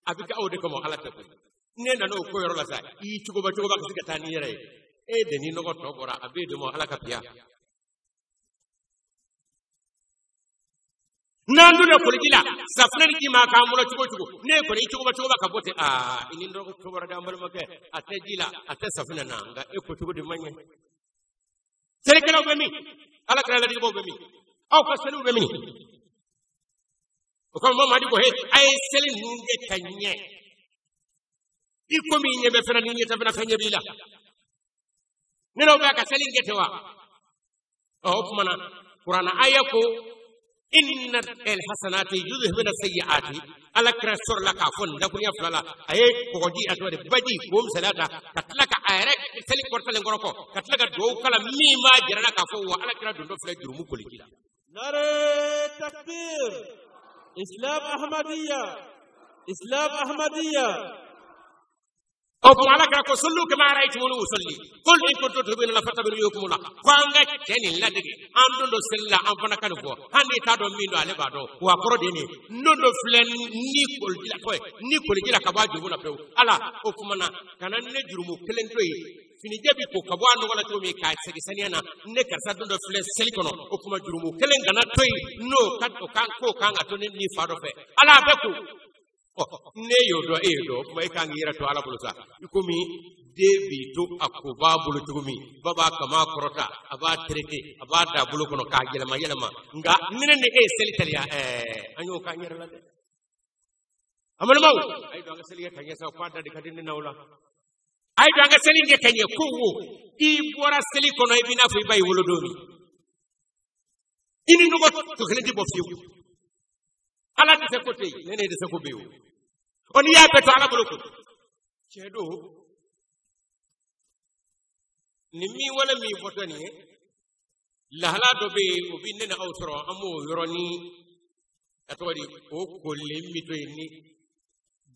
a bɛ kɛ aw de kama, Ala tɛ koyi. Ne nana o ko yɔrɔ la sa, i y'i cogoba cogoba ka se ka taa n'i yɛrɛ ye, e de ni nɔgɔ tɔ bɔra, a b'e de ma Ala ka piya. N'an dun de koliji la, safunɛ ni ji ma k'an bolo cogo o cogo, ne kɔni i cogoba cogoba ka bɔ ten, aa, i ni nɔgɔ tɔ bɔra dɛ, an balimakɛ, a tɛ ji la, a tɛ safunɛ na, nka e ko cogo de man ɲɛ. Selikɛlaw bɛ min? Ala kira ladigibaw bɛ min? Aw ka seliw bɛ min? O kama Mamadi ko he, a ye seli ninnu kɛ ka ɲɛ. I komi i ɲɛ bɛ fɛn na, n'i ɲɛ tɛ fɛn na, fɛn ɲɛ b'i la. Ne n'aw bɛ ka seli in kɛ ten wa? Ɔ o tuma na, kuranna aya ko inna alhasanati yudhhibna sayyi'ati. Ala kira sɔrɔla k'a fɔ nin dakurunya fila la, a ye kɔgɔji, a tɔgɔ di, baji k'o misaliya ta, ka tila ka a yɛrɛ seli kɔrɔtalen kɔrɔ kɔ, ka tila ka duwawu kala min b'a jira la k'a fɔ wa ala kira dontɔ filɛ jurumu koliji la. Nare takbir. Islam Ahmadiyya. Islam Ahmadiyya. O tuma ala kira ko sallu kama ra'aytumuni usalli qul in kuntum tuhibbuna la fattabi'uni la. Ko an ka cɛ nin ladege, an don dɔ seli la, an fana ka nin fɔ, hali n'i t'a dɔn min don, ale b'a dɔn. Wa kɔrɔ de ye nin ye, n don dɔ filɛ ni koliji la, ni koliji la ka bɔ a jurumu la pewu. Ala o tuma na, kana ne jurumu kelen to yen. Finijɛ bi ko ka bɔ a nɔgɔ la cogo min k'a segin saniya na, ne karisa don dɔ filɛ seli kɔnɔ, o tuma jurumu kelen kana to yen, n'o ka o kan k'o kan ka to ne ni fa dɔ fɛ. Ala a bɛ ko. Ne y'o dɔn, e y'o dɔn, o tuma e kan k'i yɛrɛ to Ala bolo sa. I komi den b'i to a ko b'a bolo cogo min, ba b'a kama kɔrɔta, a b'a tereke, a b'a da bolo kɔnɔ k'a yɛlɛma yɛlɛma. Nka ni ne ni e ye seli teliya, an y'o k'an yɛrɛ la dɛ. An balimaw, a ye don an ka seli kɛ ka ɲɛ sa, k'a da de ka di ne n'aw la. A ye don an ka seli kɛ ka ɲɛ ko wo, i bɔra seli kɔnɔ i b'i n'a fɔ i ba y'i wolo don min. I ni nɔgɔ to kelen tɛ bɔ fiyewu. Ala tɛ se ko tɛ yen, ne ne tɛ se ko bɛ yen o. Ɔ n'i y'a bɛɛ to Ala bolo ko. Tiɲɛ don, nin min wale min fɔtɔ nin ye, lahala dɔ bɛ yen, o bɛ ne ni aw sɔrɔ, an b'o yɔrɔnin, a tɔgɔ di, o kolen bɛ to yen ni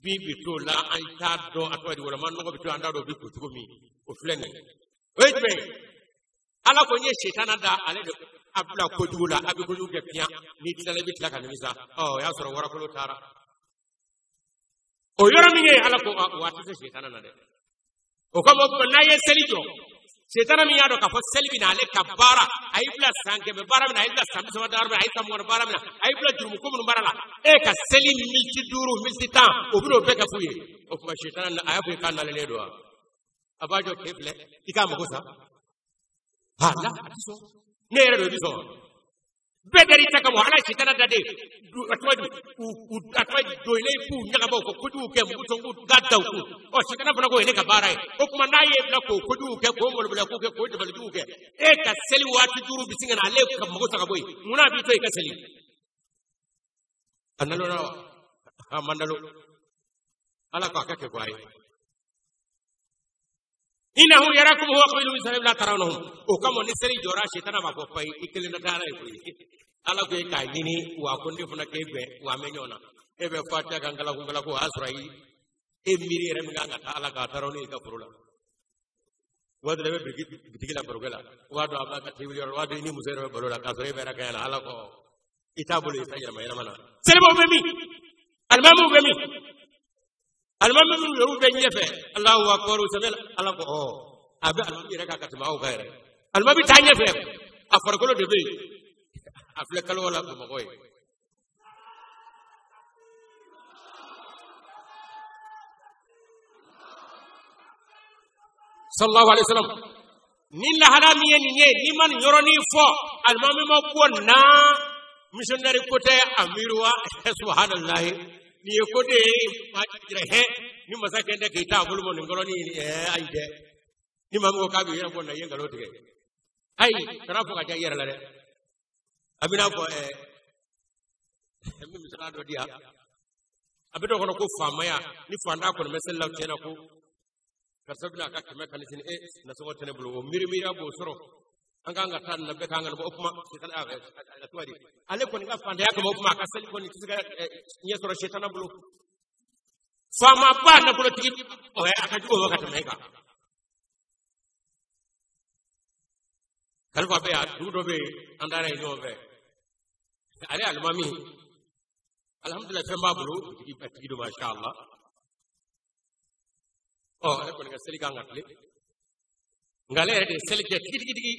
bin bɛ t'o la, an t'a dɔn, a tɔgɔ di, walima nɔgɔ bɛ to an t'a dɔn o bɛ ko cogo min, o filɛ nin ye. O ye jumɛn ye? Ala ko n ye sitana da ale de a bila kojugu la, a bɛ kojugu kɛ piyan, n'i tilala i bɛ tila ka nimisa. Ɔ o y'a sɔrɔ warakolo taara. O yɔrɔ min ye Ala ko wa a tɛ se sitana na dɛ. O kama n'a ye seli jɔ, sitana min y'a dɔn k'a fɔ seli bɛ na ale ka baara, a y'i bila san 100 baara min na, a y'i bila san 30 baara min na, a y'i san 20 baara min na, a y'i bila jurumu ko minnu baara la, e ka seli miniti 5 miniti 10, o bɛn'o bɛɛ kɛ fu ye. O tuma sitana a y'a fɔ i k'a nalelen don wa? A b'a jɔ k'e filɛ, i k'a mago sa. Ha la, a tɛ sɔn. Ne yɛrɛ don i bɛ sɔn wa? Bɛɛ dar'i ta kama, Ala ye sitana da de, a tɔgɔ di, u a tɔgɔ di, doyilen k'u ɲagaba u ka kojugu kɛ, mugu sɔn k'u ka da u kun. Ɔ sitana fana ko o ye ne ka baara ye. O tuma n'a ye bila k'o kojugu kɛ, k'o malobaliya ko kɛ, k'o dabalijugu kɛ, e ka seli waati 5 bɛ sin ka na ale ka mago sa ka bɔ yen. Munna a b'i to i ka seli? A nalona wa? A ma nalo. Ala ko a ka kɛ ko a ye. Innahu yarakum huwa qabiluhu min haythu la tarawnahum. O kama ni seli jɔra, sitana b'a fɔ payi, i kelen na taa Ala ye koyi. Ala ko e k'a ɲini, wa ko ne fana k'e bɛn, wa an bɛ ɲɔgɔn na. E bɛ fatiya kan galaku galaku, o y'a sɔrɔ i e miiri yɛrɛ min kan ka taa Ala k'a taara ne ka foro la. Waati dɔ i bɛ bitigi la barokɛ la, o b'a dɔn a b'a ka tebili yɔrɔ la, o b'a dɔn i ni muso yɛrɛ bɛ baro la, k'a sɔrɔ e bɛ yɛrɛ la, Ala ko i t'a bolo i ta yɛlɛma yɛlɛma na. Selibaw bɛ min? Alimamiw bɛ min? Alimami minnu yɛrɛw bɛ ɲɛfɛ, Alahu akibaru sɛbɛ la, Ala ko ɔ a bɛ alimami yɛrɛ kan ka tɛmɛ aw kan yɛrɛ. Alimami t'a ɲɛfɛ, a farikolo de bɛ yen, a filɛ kalo la Bamakɔ ye. Sallallahu alaihi wasallam. Ni lahala min ye nin ye, n'i ma nin yɔrɔnin fɔ, alimami ma ko na missionnaire ko tɛ amiru wa, subhanallahi. Nin ye ko de ye, ma jira hɛ, ni masakɛ tɛ k'i t'a bolo mɔ nin kɔrɔnin, ayi dɛ. Ni maa min ko k'a b'i yɛrɛ bɔ na, i ye nkalon tigɛ. Ayi, kana fɔ ka diya i yɛrɛ la dɛ. A bɛna fɔ, n bɛ misaliya dɔ di yan. A bɛ dɔ kɔnɔ ko faamaya, ni faantan kɔni bɛ seli la tiɲɛ na ko karisa bɛna a ka 100 kani sini, nasɔngɔ tɛ ne bolo, o miiri miiriya b'o sɔrɔ. An kan ka taa nin na, bɛɛ kan ka nin bɔ, o kuma sitana a tɔgɔ di, ale kɔni ka fantanya kama, o kuma a ka seli kɔni tɛ se ka ɲɛ sɔrɔ sitana bolo. Faamaba nafolotigi, a ka jugu o ma ka tɛmɛ e kan. Kalifa bɛ yan, dugu dɔ bɛ yen, an taara yen ɲɔgɔn fɛ. Ale alimami, alihamudulilayi fɛn b'a bolo, tigi don masha Allah. Ɔ ale kɔni ka seli kan ka tile. Nka ale yɛrɛ de ye seli kɛ tigitigi.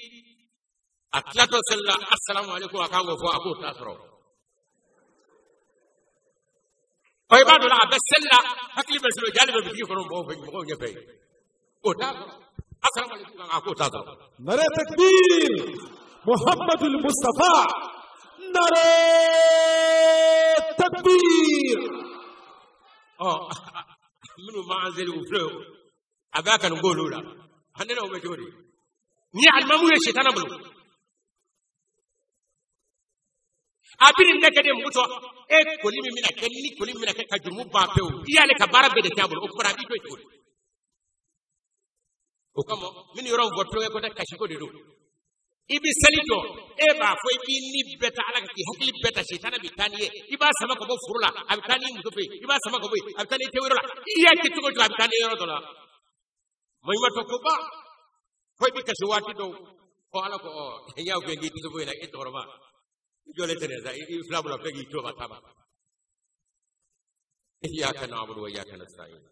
A tilatɔ seli la, asalamu aleykum, a kan k'o fɔ, a k'o t'a sɔrɔ. Ɔ i b'a dɔn a bɛ seli la, hakili bɛ seli, jali bɛ bitigi kɔnɔ mɔgɔw fɛ, mɔgɔw ɲɛfɛ yen. O t'a sɔrɔ. Asalamu aleykum, a k'o t'a sɔrɔ. Nare takbir, Muhammadul Mustafa, Nare takbir. Ɔ minnu m'an seli u filɛ a b'a kanu k'olu la an ne n'o bɛ cogo di ni alimamu ye sitana bolo a bɛ nin kɛ de mugu tɔ e koli min bɛna kɛ ni koli min bɛna kɛ ka jurumu ban pewu i y'ale ka baara bɛɛ de kɛ a bolo o kuma a b'i to yen cogo di o kama minnu yɔrɔ fɔ tulonkɛ ko tɛ kasiko de don i bɛ seli jɔ e b'a fɔ i b'i ni bɛɛ ta ala kan k'i hakili bɛɛ ta sitana bɛ taa n'i ye i b'a sama ka bɔ foro la a bɛ taa n'i muso fɛ yen i b'a sama ka bɔ yen a bɛ taa n'i tewɛrɛ la i y'a kɛ cogo o cogo a bɛ taa n'i yɔrɔ dɔ la maɲumatɔ koba fo i bɛ kasi waati dɔw ɔ ala ko ɔ n y'a fɔ k'i tɛ se foyi la e cɛkɔrɔba i jɔlen tɛ sa i fila bolo fɛ k'i to ka taama iyyaka na'budu wa iyyaka nasta'in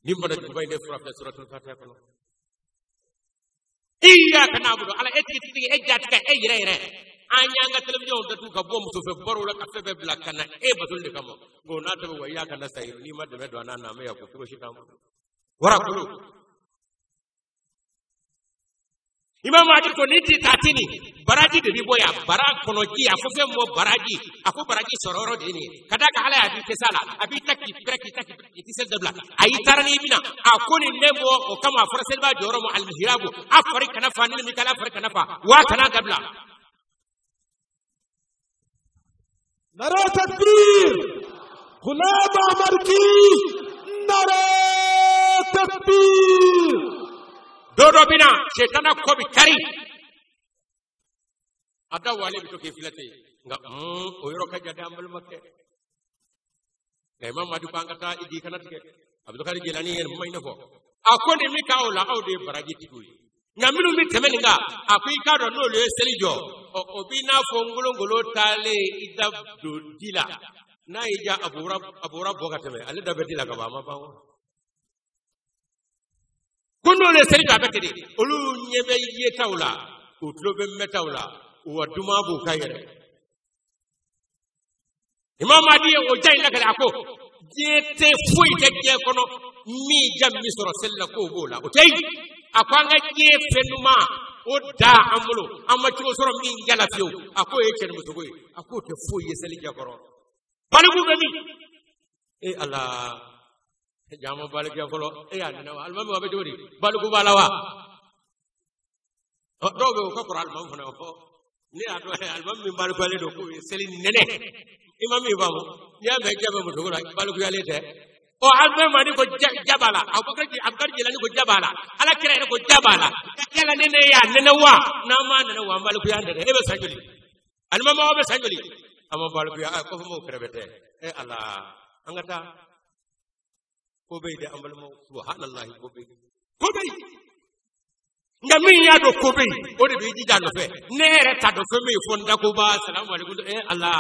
nin bana juguba in de fura filɛ suratul fatiha kɔnɔ iyyaka na'budu ala e tigi tigi e jatigɛ e yɛrɛ yɛrɛ an y'an ka télévision datugu ka bɔ musofɛ barow la ka fɛn bɛɛ bila ka na e batoli de kama nka o n'a tɛmɛ wa iyyaka nasta'in n'i ma dɛmɛ don an n'a na an bɛ yan ko cogo si t'an bolo warakolo Imam Mahdi ko ni ti taati ni baraji de bi bɔ yan bara kɔnɔ ji a fɔ fɛn mɔ baraji a ko baraji sɔrɔ yɔrɔ de ye nin ye ka d'a kan ala y'a b'i kɛsa la a b'i ta k'i pɛrɛ k'i ta k'i ti seli dabila a y'i taara n'i bɛna a ko nin ne mɔ o kama a fɔra seliba jɔyɔrɔ ma alimihirabu a fari kana fa ni min kala fari kana fa wa kana dabila. Nare takbir Ghulam Ahmad ki nare takbir. Dɔ dɔ bɛ na sitana kɔ bɛ kari a da wale bɛ to k'i filɛ ten nka o yɔrɔ ka jan dɛ an balimakɛ nka Imam Mahdi ko an ka taa i di kana tigɛ Abdulkadir Jilani ye nin kuma in de fɔ a ko nin min k'aw la aw de ye baraji tigiw ye nka minnu bɛ tɛmɛ nin kan a ko i k'a dɔn n'olu ye seli jɔ ɔ o b'i n'a fɔ ngolongolo taalen i da don ji la n'a y'i ja a bɔra bɔ ka tɛmɛ ale da bɛ ji la ka ban a ma ban wa. Ko n'olu ye seli jɔ a bɛ ten de olu ɲɛ bɛ yetaw la u tulo bɛ mɛtaw la wa duman b'u kan yɛrɛ Imam Mahdi ye o ja in lakale a ko diɲɛ tɛ foyi tɛ diɲɛ kɔnɔ min ja min bɛ sɔrɔ seli la k'o b'o la o tɛ yen a ko an ka diɲɛ fɛn ɲuman o da an bolo an ma cogo sɔrɔ min ja la fiyewu a k'o ye cɛnimusoko ye a k'o tɛ foyi ye seli ja kɔrɔ baliku bɛ min e Ala jama balikuya fɔlɔ e y'a nɛnɛ wa alimami wa bɛ cogo di baliku b'a la wa dɔw bɛ yen o ka kɔrɔ alimami fana fɔ ne y'a dɔn alimami min balikuyalen don k'o ye seli nɛnɛ i ma min faamu n'i y'a mɛn ja bɛ muso la balikuyalen tɛ ɔ alimami Mahdi ko ja b'a la Abubakar Jilani ko ja b'a la ala kira yɛrɛ ko ja b'a la yala ne ne y'a nɛnɛ wa n'an m'a nɛnɛ wa an balikuya nɛnɛ e bɛ san joli alimami aw bɛ san joli an ma balikuya kɔfɛ m'o kɛrɛfɛ tɛ e Ala an ka taa. Ko bɛ yen dɛ an balimaw subahanallahi ko bɛ yen ko bɛ yen nka min y'a dɔn ko bɛ yen o de b'i jija a nɔfɛ ne yɛrɛ t'a dɔn fɛn bɛ yen fo n dakoba salamu aleykum Ala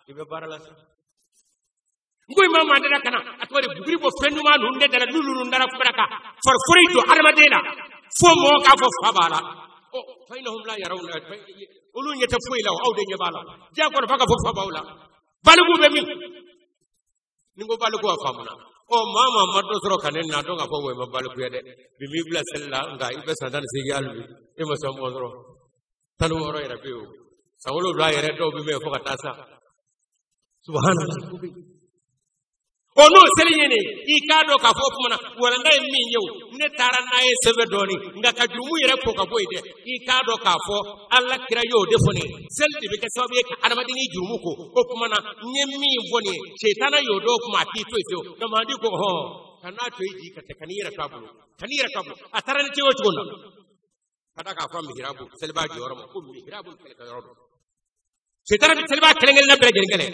i bɛ baara la sa n ko Imam Mahdi ka na a tɔgɔ de buguri bɔ fɛn ɲuman ninnu de dara n'olu ninnu dara fara kan farikolo don hadamaden na fo mɔgɔ k'a fɔ fa b'a la ɔ fa innahum la yarawna olu ɲɛ tɛ foyi la aw de ɲɛ b'a la diɲɛ kɔnɔ f'a ka fɔ fa b'aw la baliku bɛ min ni n ko baliku a faamuna ɔ maa maa ma dɔ sɔrɔ ka ne na dɔn k'a fɔ wa i ma balikuya dɛ bi m'i bila seli la nka i bɛ san 18 hali bi e ma san 20 sɔrɔ 16 yɛrɛ bɛ yen o san 7 yɛrɛ dɔw bɛ mɛn fo ka taa sa subahana ɔ n'o seli ye nin i k'a dɔn k'a fɔ o tuma na walanda ye min ye o ne taara n'a ye sɛbɛ dɔɔni nka ka jurumu yɛrɛ ko ka bɔ yen dɛ i k'a dɔn k'a fɔ ala kira y'o de fɔ nin ye seli de bɛ kɛ sababu ye ka adamaden jurumu ko o tuma na n ye min fɔ nin ye setana y'o dɔn o tuma a t'i to yen fiyewu nka Mahdi ko hɔn kan'a to i jigi ka tɛ kan'i yɛrɛ to a bolo kan'i yɛrɛ to a bolo a taara ni cogo o cogo na ka da k'a fɔ mihirabu seliba jɔyɔrɔ ma ko mihirabu kɛlɛkɛyɔrɔ don setana bɛ seliba kelen kelenna bɛɛ lajɛlen kɛlɛ.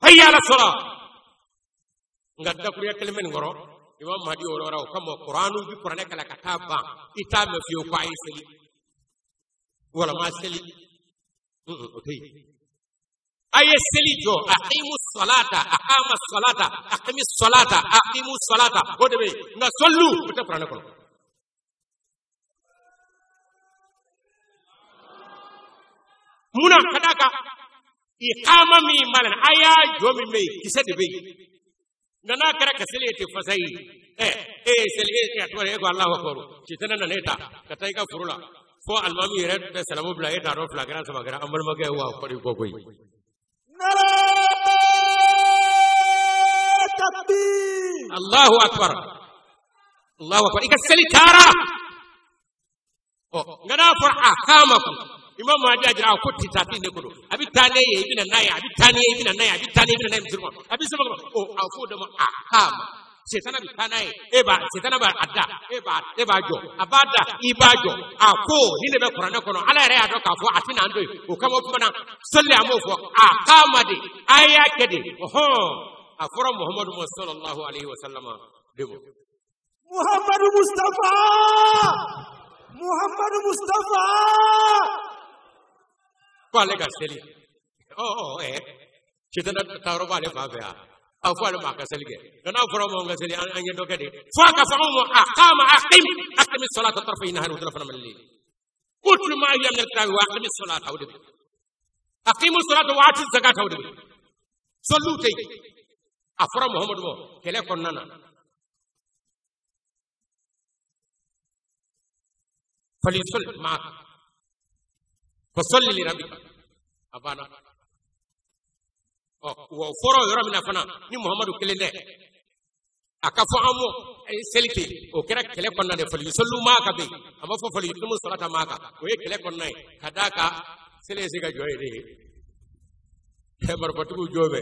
Hayya ala sɔrɔ nka dakuruya kelen bɛ nin kɔrɔ Imam Mahdi o yɔrɔ o kama kuranu bi kuranɛ kalan ka taa ban i t'a mɛn fiyewu ko a ye seli wala ma seli o tɛ yen a ye seli jɔ aqimu salata aqama salata aqimi salata aqimu salata o de bɛ yen nka sɔlu o tɛ kuranɛ kɔnɔ. Munna ka d'a kan iqama min b'a la a y'a jɔ min bɛ yen kisɛ de bɛ yen nka n'a kɛra ka seli ye ten fasa ye ɛ e ye seli e a tɔgɔ ye e ko Alahu akibaru sitana nana e ta ka taa i ka foro la Fo alimami yɛrɛ bɛ salamu bila e t'a dɔn fila kɛra saba kɛra an balimakɛ wa kɔri kɔ koyi. Allahu akbar Allahu akbar i ka seli taara ɔ nka n'a fɔra a kama kun imam Mahdi a jira a ko titati ne ko don a bɛ taa ne ye i bɛ na n'a ye a bɛ taa ne ye i bɛ na n'a ye a bɛ taa ne ye i bɛ na n'a ye misiri kɔnɔ a bɛ sɛbɛn kɔnɔ ɔ a fɔ o de ma a kama setana bɛ taa n'a ye e b'a setana b'a da e b'a jɔ a b'a da i b'a jɔ a ko ni ne bɛ kuranɛ kɔnɔ ala yɛrɛ y'a dɔn k'a fɔ a tɛna an to yen o kama o tuma na sɔli a m'o fɔ a kama de a y'a kɛ de ɔhɔn a fɔra Muhammadu ma sallallahu alaihi wa sallam de ma. Muhammadu Mustafa Muhammadu Mustafa. Ko ale ka seli ɔ ɔ ɛ setana taayɔrɔ b'ale fan fɛ yan. A fɔ ale ma a ka seli kɛ nka n'a fɔra ma ka seli an ye dɔ kɛ de fo a ka fɔ anw ma a kama aqim aqimi salata tarfay nahari wa zulfan min al-layl utlu ma hiya min al-kitabi wa aqimi salata aw de aqimu salata wa atu zakata aw de sɔliw tɛ yen a fɔra Muhammadu ma kɛlɛ kɔnɔna na falyusalli ma'aka fasalli li rabbika a banna. Ɔ wa o fɔra o yɔrɔ min na fana ni Muhammadu kelen tɛ a ka fɔ an mɔ seli ten o kɛra kɛlɛ kɔnɔna de falyusallu ma'aka bɛ yen a ma fɔ falyuqimu salata ma'aka o ye kɛlɛ kɔnɔna ye ka d'a kan seli ye se ka jɔ yen de ye marifatigiw jɔ bɛ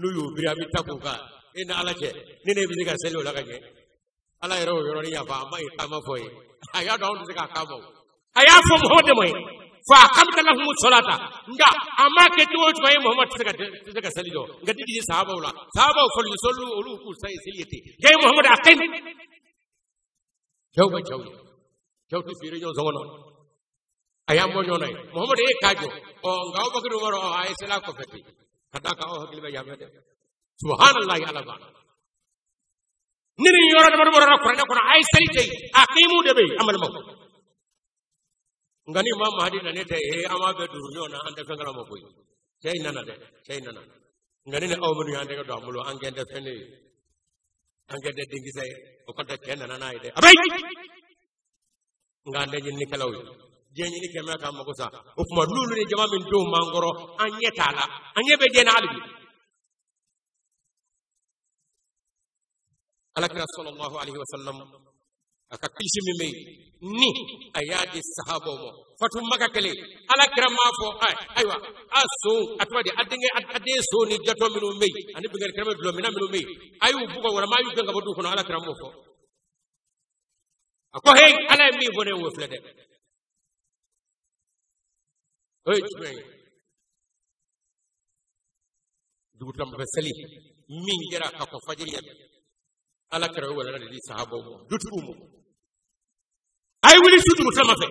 n'u y'u biri a bɛ ta k'u kan e ni ala cɛ ni ne bɛ se ka seli o la ka ɲɛ ala yɛrɛ o yɔrɔnin yafa a ma iqama fɔ ye a y'a dɔn anw tɛ se k'a kama o a y'a fɔ Muhammadu de ma ye fa aqamta lahumu salata nka a ma kɛ cogo o cogo ye Muhammadu tɛ se ka seli jɔ nka digi di sahabaw la sahabaw falyusallu olu k'u sa ye seli ye ten nka ye Muhammadu aqim cɛw bɛ cɛw ye cɛw tɛ feere ɲɔgɔn sɔngɔ na a y'an bɔ ɲɔgɔn na ye Muhammadu e k'a jɔ ɔ nka Abubakar Umaru ɔ a ye seli a kɔfɛ ten ka d'a kan aw hakili bɛ yan fɛ dɛ subhanallahi ala banna ni nin yɔrɔ damadɔ bɔra kuranɛ kɔnɔ a ye seli ten aqimu de bɛ yen an balimaw. Nka ni Imam Mahdi na ne tɛ ee an b'a bɛɛ duuru ɲɔgɔn na an tɛ fɛn kalama koyi cɛ in nana dɛ cɛ in nana nka ne ni aw minnu y'an tɛgɛ don an bolo an kɛn tɛ fɛn de ye an kɛn tɛ denkisɛ ye o kɔrɔ tɛ cɛ nana n'a ye dɛ a bɛ nka an tɛ ɲininikɛlaw ye diɲɛ ɲini kɛmɛ k'an mako sa o tuma n'olu ni jama min denw b'an kɔrɔ an ɲɛ t'a la an ɲɛ bɛ diɲɛ na hali bi. Alakira sallallahu alaihi wa sallam a ka kisi min bɛ yen ni a y'a di sahabaw ma fatu maka kɛlen ala kira m'a fɔ ayiwa a son a tɔgɔ di a denkɛ a den son ni jatɔ minnu bɛ yen ani binkanni kɛnɛ dulɔminna minnu bɛ yen a y'u bugɔ walima a y'u gɛn ka bɔ du kɔnɔ ala kira m'o fɔ a ko heyi ala ye min fɔ ne ye o filɛ dɛ o ye jumɛn ye dugutilama seli min kɛra ka kɔn fajiri ɲɛ ala kira ye walanda de di sahabaw ma dutigiw ma a ye wuli su dugutilama fɛ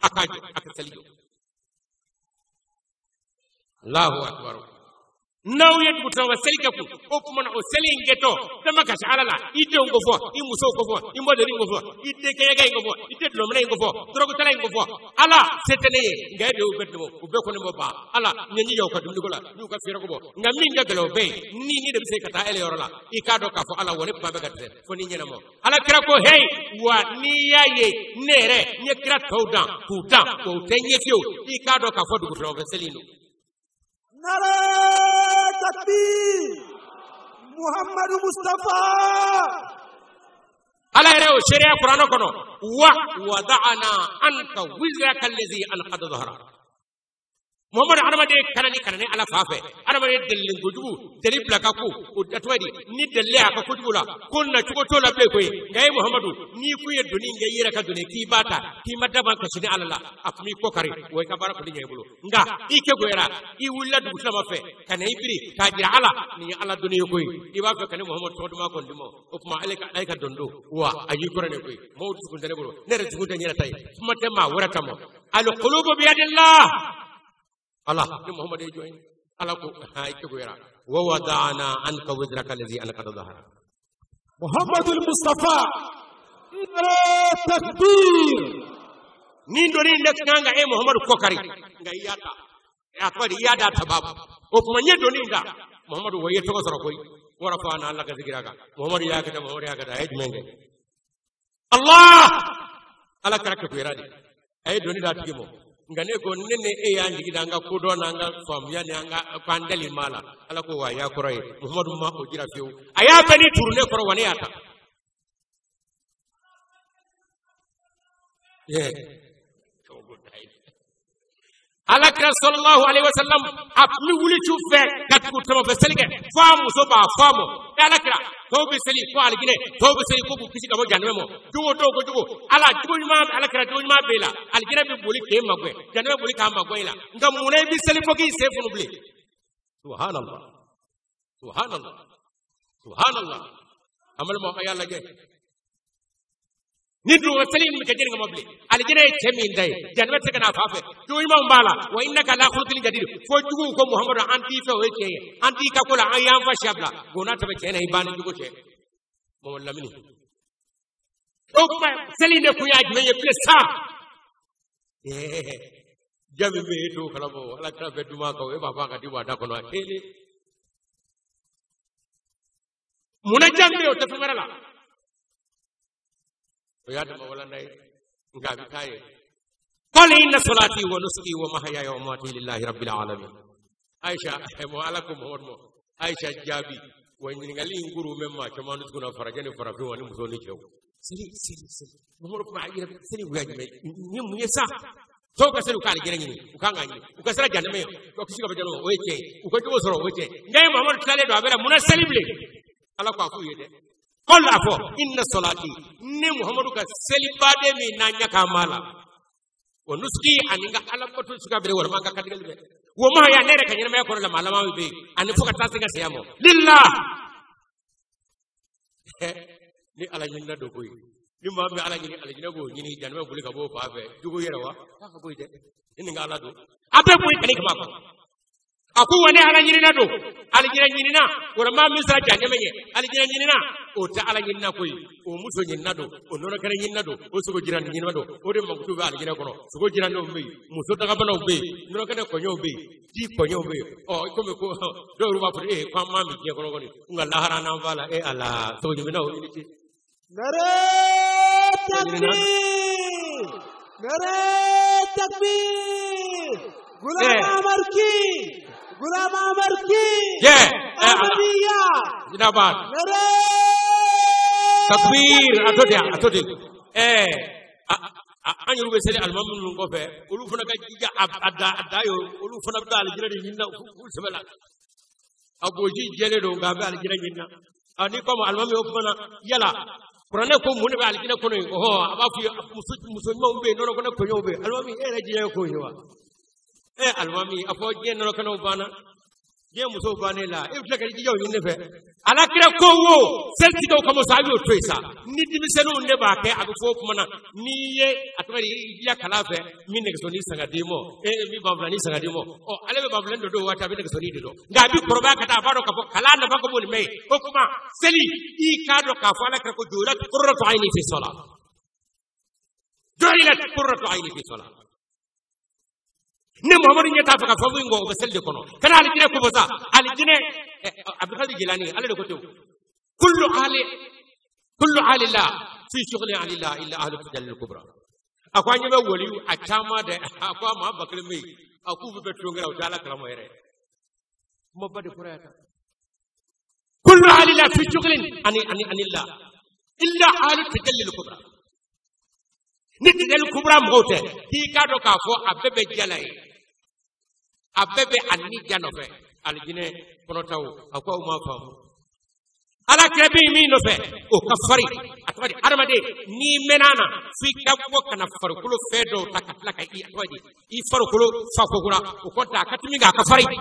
a k'a jɔ a ka seli jɔ Allahu akbar n'aw ye dugutilama seli kɛ kun o tuma na o seli in kɛtɔ dama kasi ala la i denw ko fɔ i musow ko fɔ i mɔdenw ko fɔ i denkɛyɛgɛ in ko fɔ i den dulɔminɛ in ko fɔ dɔrɔgutala in ko fɔ ala se tɛ ne ye nka e de y'u bɛɛ dɛmɛ u bɛɛ kɔni bɔ ban ala ɲɛji y'aw ka dumuniko la n'u ka fiyɛrɛ ko bɔ nka min ka gɛlɛn o bɛɛ ye ni de bɛ se ka taa ele yɔrɔ la i k'a dɔn k'a fɔ ala wa ne kuma bɛ ka dɛsɛ fo n'i ɲɛnama ala kira ko heyi wa n'i y'a ye ne yɛrɛ n ye kira tɔw dan k'u dan k'u tɛ ɲɛ fiyewu i k'a dɔn k'a fɔ dugutilama fɛ seli in don. Nare takbir Muhammadu Mustafa. Ala yɛrɛ y'o seereya kuranɛ kɔnɔ wa wada'ana anka wizraka allazi anqada dhahra Muhammadu hadamaden kanani kanani ala fa fɛ hadamaden delilen kojugu deli bila ka ko o tɔgɔ di ni delilen a ka kojugu la ko na cogo t'o la bilen koyi nka e Muhammadu n'i kun ye doni kɛ i yɛrɛ ka doni k'i b'a ta k'i ma dabɔ kasi ni ala la a tun b'i kɔ kari wa i ka baara kɔni ɲɛ i bolo nka i kegoyara i wulila dugutilama fɛ ka na i biri k'a jira ala nin ye ala doni ye koyi i b'a fɛ ka ne Muhammadu tɔgɔ duman kɔni di ma o tuma ale ka dɔn don wa a y'i kɔrɔ ne koyi maaw dusukun tɛ ne bolo ne yɛrɛ dusukun tɛ n yɛrɛ ta ye kuma tɛ maa wɛrɛ ta ma alqulubu biyadillah ala ni Muhammadu ye jɔn ye ala ko ha i kegoyara wa wada'ana anka wizraka allazi anqada dhahra Muhammadu Mustafa. Nare takbir. Ni doni ne kan ka e Muhammadu kɔ kari nka i y'a ta a tɔgɔ di i y'a da tababu o tuma n ye doni da Muhammadu wa i ye tɔgɔ sɔrɔ koyi warafa'na ala ka zikira kan Muhammadu y'a kɛ tan Muhammadu y'a kɛ tan a ye jumɛn kɛ Allah ala kɛra kegoyara de A ye doni d'a tigi ma nka ne ko ne ni e y'an jigi da an ka kodɔn n'an ka faamuya ni an ka k'an dali maa la ala ko wa y'a kɔrɔ ye Muhamadu ma o jira fiyewu a y'a bɛɛ ni turu ne kɔrɔ wa ne y'a ta. Ala kira sallallahu alaihi wasallam a tun bɛ wuli su fɛ ka tugu tɔmɔfɛ seli kɛ fo a muso b'a fɔ a ma e ala kira tɔw bɛ seli ko alijinɛ tɔw bɛ seli ko k'u kisi ka bɔ janɛmɛ ma jogo dɔw ko jogo ala jogo ɲuman ala kira jogo ɲuman b'e la alijinɛ bɛ boli k'e magɛn janɛmɛ boli k'a magɛn e la nka mun na i bɛ seli fo k'i sen funu bilen subhanallah subhanallah subhanallah an balimaw a y'a lajɛ. Ni dun seli in bɛ kɛ jɛni kama bilen alijinɛ ye cɛ min da ye janɛmɛ tɛ ka n'a fan fɛ jogo ɲumanw b'a la wa innaka la khuluqin jadid fo juguw ko Muhamadu an t'i fɛ o ye tiɲɛ ye an t'i ka ko la an y'an fa siya bila gona tɛmɛ cɛ na i banni jogo cɛ Mamadu Lamini o kuma seli in de kun y'a jumɛn ye bilen sa jaabi min e t'o kalama o ala kira bɛ duma kan e b'a fɔ a ka di wa da kɔnɔ a kelen munna jaabi bɛ yen o tɛ fɛn wɛrɛ la. O y'a dama walanda ye nka a bɛ k'a ye qala inna salati wa nusuki wa mahayaya wa mamati lillahi rabbil alamin Aisha mo ala ko Muhammad mo Aisha jaabi wa ɲininkali in kuru mɛ maa caman dusukun na farajɛ ni farafinw ani muso ni cɛw seli seli seli Muhammad kuma a yɛrɛ seli wuya jumɛn nin ye mun ye sa tɔw ka seli u k'ale jɛnɛ ɲini u kan k'a ɲini u ka sira janɛmɛ ye u ka kisi ka bɔ janɛmɛ o ye tiɲɛ ye u ka jogo sɔrɔ o ye tiɲɛ ye nka ye Muhammad tilalen don a bɛ la munna seli bilen ala ko a k'u ye dɛ. Qul a fɔ inna salati ne Muhammadu ka selibaden min n'a ɲɛ k'a ma la wa nusuki ani n ka ala bato suguya bɛɛ walima n ka kantigɛli bɛɛ wa mahaya ne yɛrɛ ka ɲɛnamaya kɔnɔ la maa laban min bɛ yen ani fo ka taa se ka saya ma lillah ni ala ɲinina don koyi ni maa min bɛ ala ɲini alijinɛ b'o ɲini janɛmɛ boli ka b'o fan fɛ jugu yɛrɛ wa k'a ka bɔ yen dɛ ni nin ka ala don a bɛɛ bɔ yen kani kama kɔnɔ. A ko wa ne ala ɲinina don alijinɛ ɲinina walima min sera janɛmɛ ɲɛ alijinɛ ɲinina o tɛ ala ɲinina koyi o muso ɲinina don o nɔnɔkɛnɛ ɲinina don o sogo jirani ɲinina don o de mankutu bɛ alijinɛ kɔnɔ sogo jiranenw bɛ yen muso dagabanaw bɛ yen nɔnɔkɛnɛ kɔɲɔw bɛ yen ji kɔɲɔw bɛ yen ɔ komi ko dɔw yɛrɛ b'a fɔ ee ko an m'a min diɲɛ kɔnɔ kɔni nka lahara n'an fa la e ala sogo ɲiminaw i ni ce. Nare takbir nare takbir Gulam Amar ki Gulam Amar ki Ahmadiyya Zindabad takbir a to ten a to ten an yɛrɛ bɛ seli alimami minnu kɔfɛ olu fana ka jija a da ye olu fana bɛ alijinɛ de ɲini na u sɛbɛ la a gosi jɛlen don nka a bɛ alijinɛ ɲini na ni komi alimami o kuma na yala kuranɛ ko mun de bɛ alijinɛ kɔnɔ yen ɔhɔn a b'a f'i ye muso ɲumanw bɛ yen nɔnɔ kɛnɛ kɔɲɔw bɛ yen alimami e yɛrɛ diɲɛ ye ko ye wa. Alimami a fɔ diɲɛ nɔnɔ kɛnɛw banna diɲɛ musow bannen la e bɛ tila ka jija o ɲini ne fɛ ala kira ko wo selitigɛw kama sa a y'o to yen sa ni denmisɛnninw de b'a kɛ a bɛ fɔ o kuma na n'i ye a tɔgɔ di i jija kalan fɛ min nɛgɛsɔnni san ka d'i ma min banfilani san ka d'i ma ɔ ale bɛ banfilani dɔ don waati a bɛ nɛgɛsɔnni de dɔn nka a bɛ kɔrɔbaya ka taa a b'a dɔn k'a fɔ kalan nafa ka bon nin bɛɛ ye o kuma seli i k'a dɔn k'a fɔ ala kira ko ju'ilat qurratu ayni fi salat ju'ilat qurratu ayni fi salat ni Muhammadu ɲɛ t'a fɛ ka fɛn min kɔ o bɛ seli de kɔnɔ kana alijinɛ ko fɔ sa alijinɛ Abdulkadir Jilani ale de ko ten kullu ahli la fi shughli anillah illa ahlu tajalli kubra a ko an ɲɛ bɛ waliyu a caman dɛ a ko a maa 1000 bɛ yen a k'u bɛ tulonkɛ la u tɛ ala kalama yɛrɛ kumaba de fɔra yan tan kullu ahli la fi shughli anillah illa ahlu tajalli kubra ni tajalli kubra mɔgɔw tɛ k'i k'a dɔn k'a fɔ a bɛɛ bɛ jala ye a bɛɛ bɛ a ni ja nɔfɛ alijinɛ kɔnɔtaw a ko aw m'a faamu ala kira bɛ min nɔfɛ o ka farin a tɔgɔ di adamaden n'i mɛnna na f'i ka bɔ ka na farikolo fɛn dɔw ta ka tila ka i a tɔgɔ di i farikolo fa kokura o kɔ ta a ka timi k'a ka farin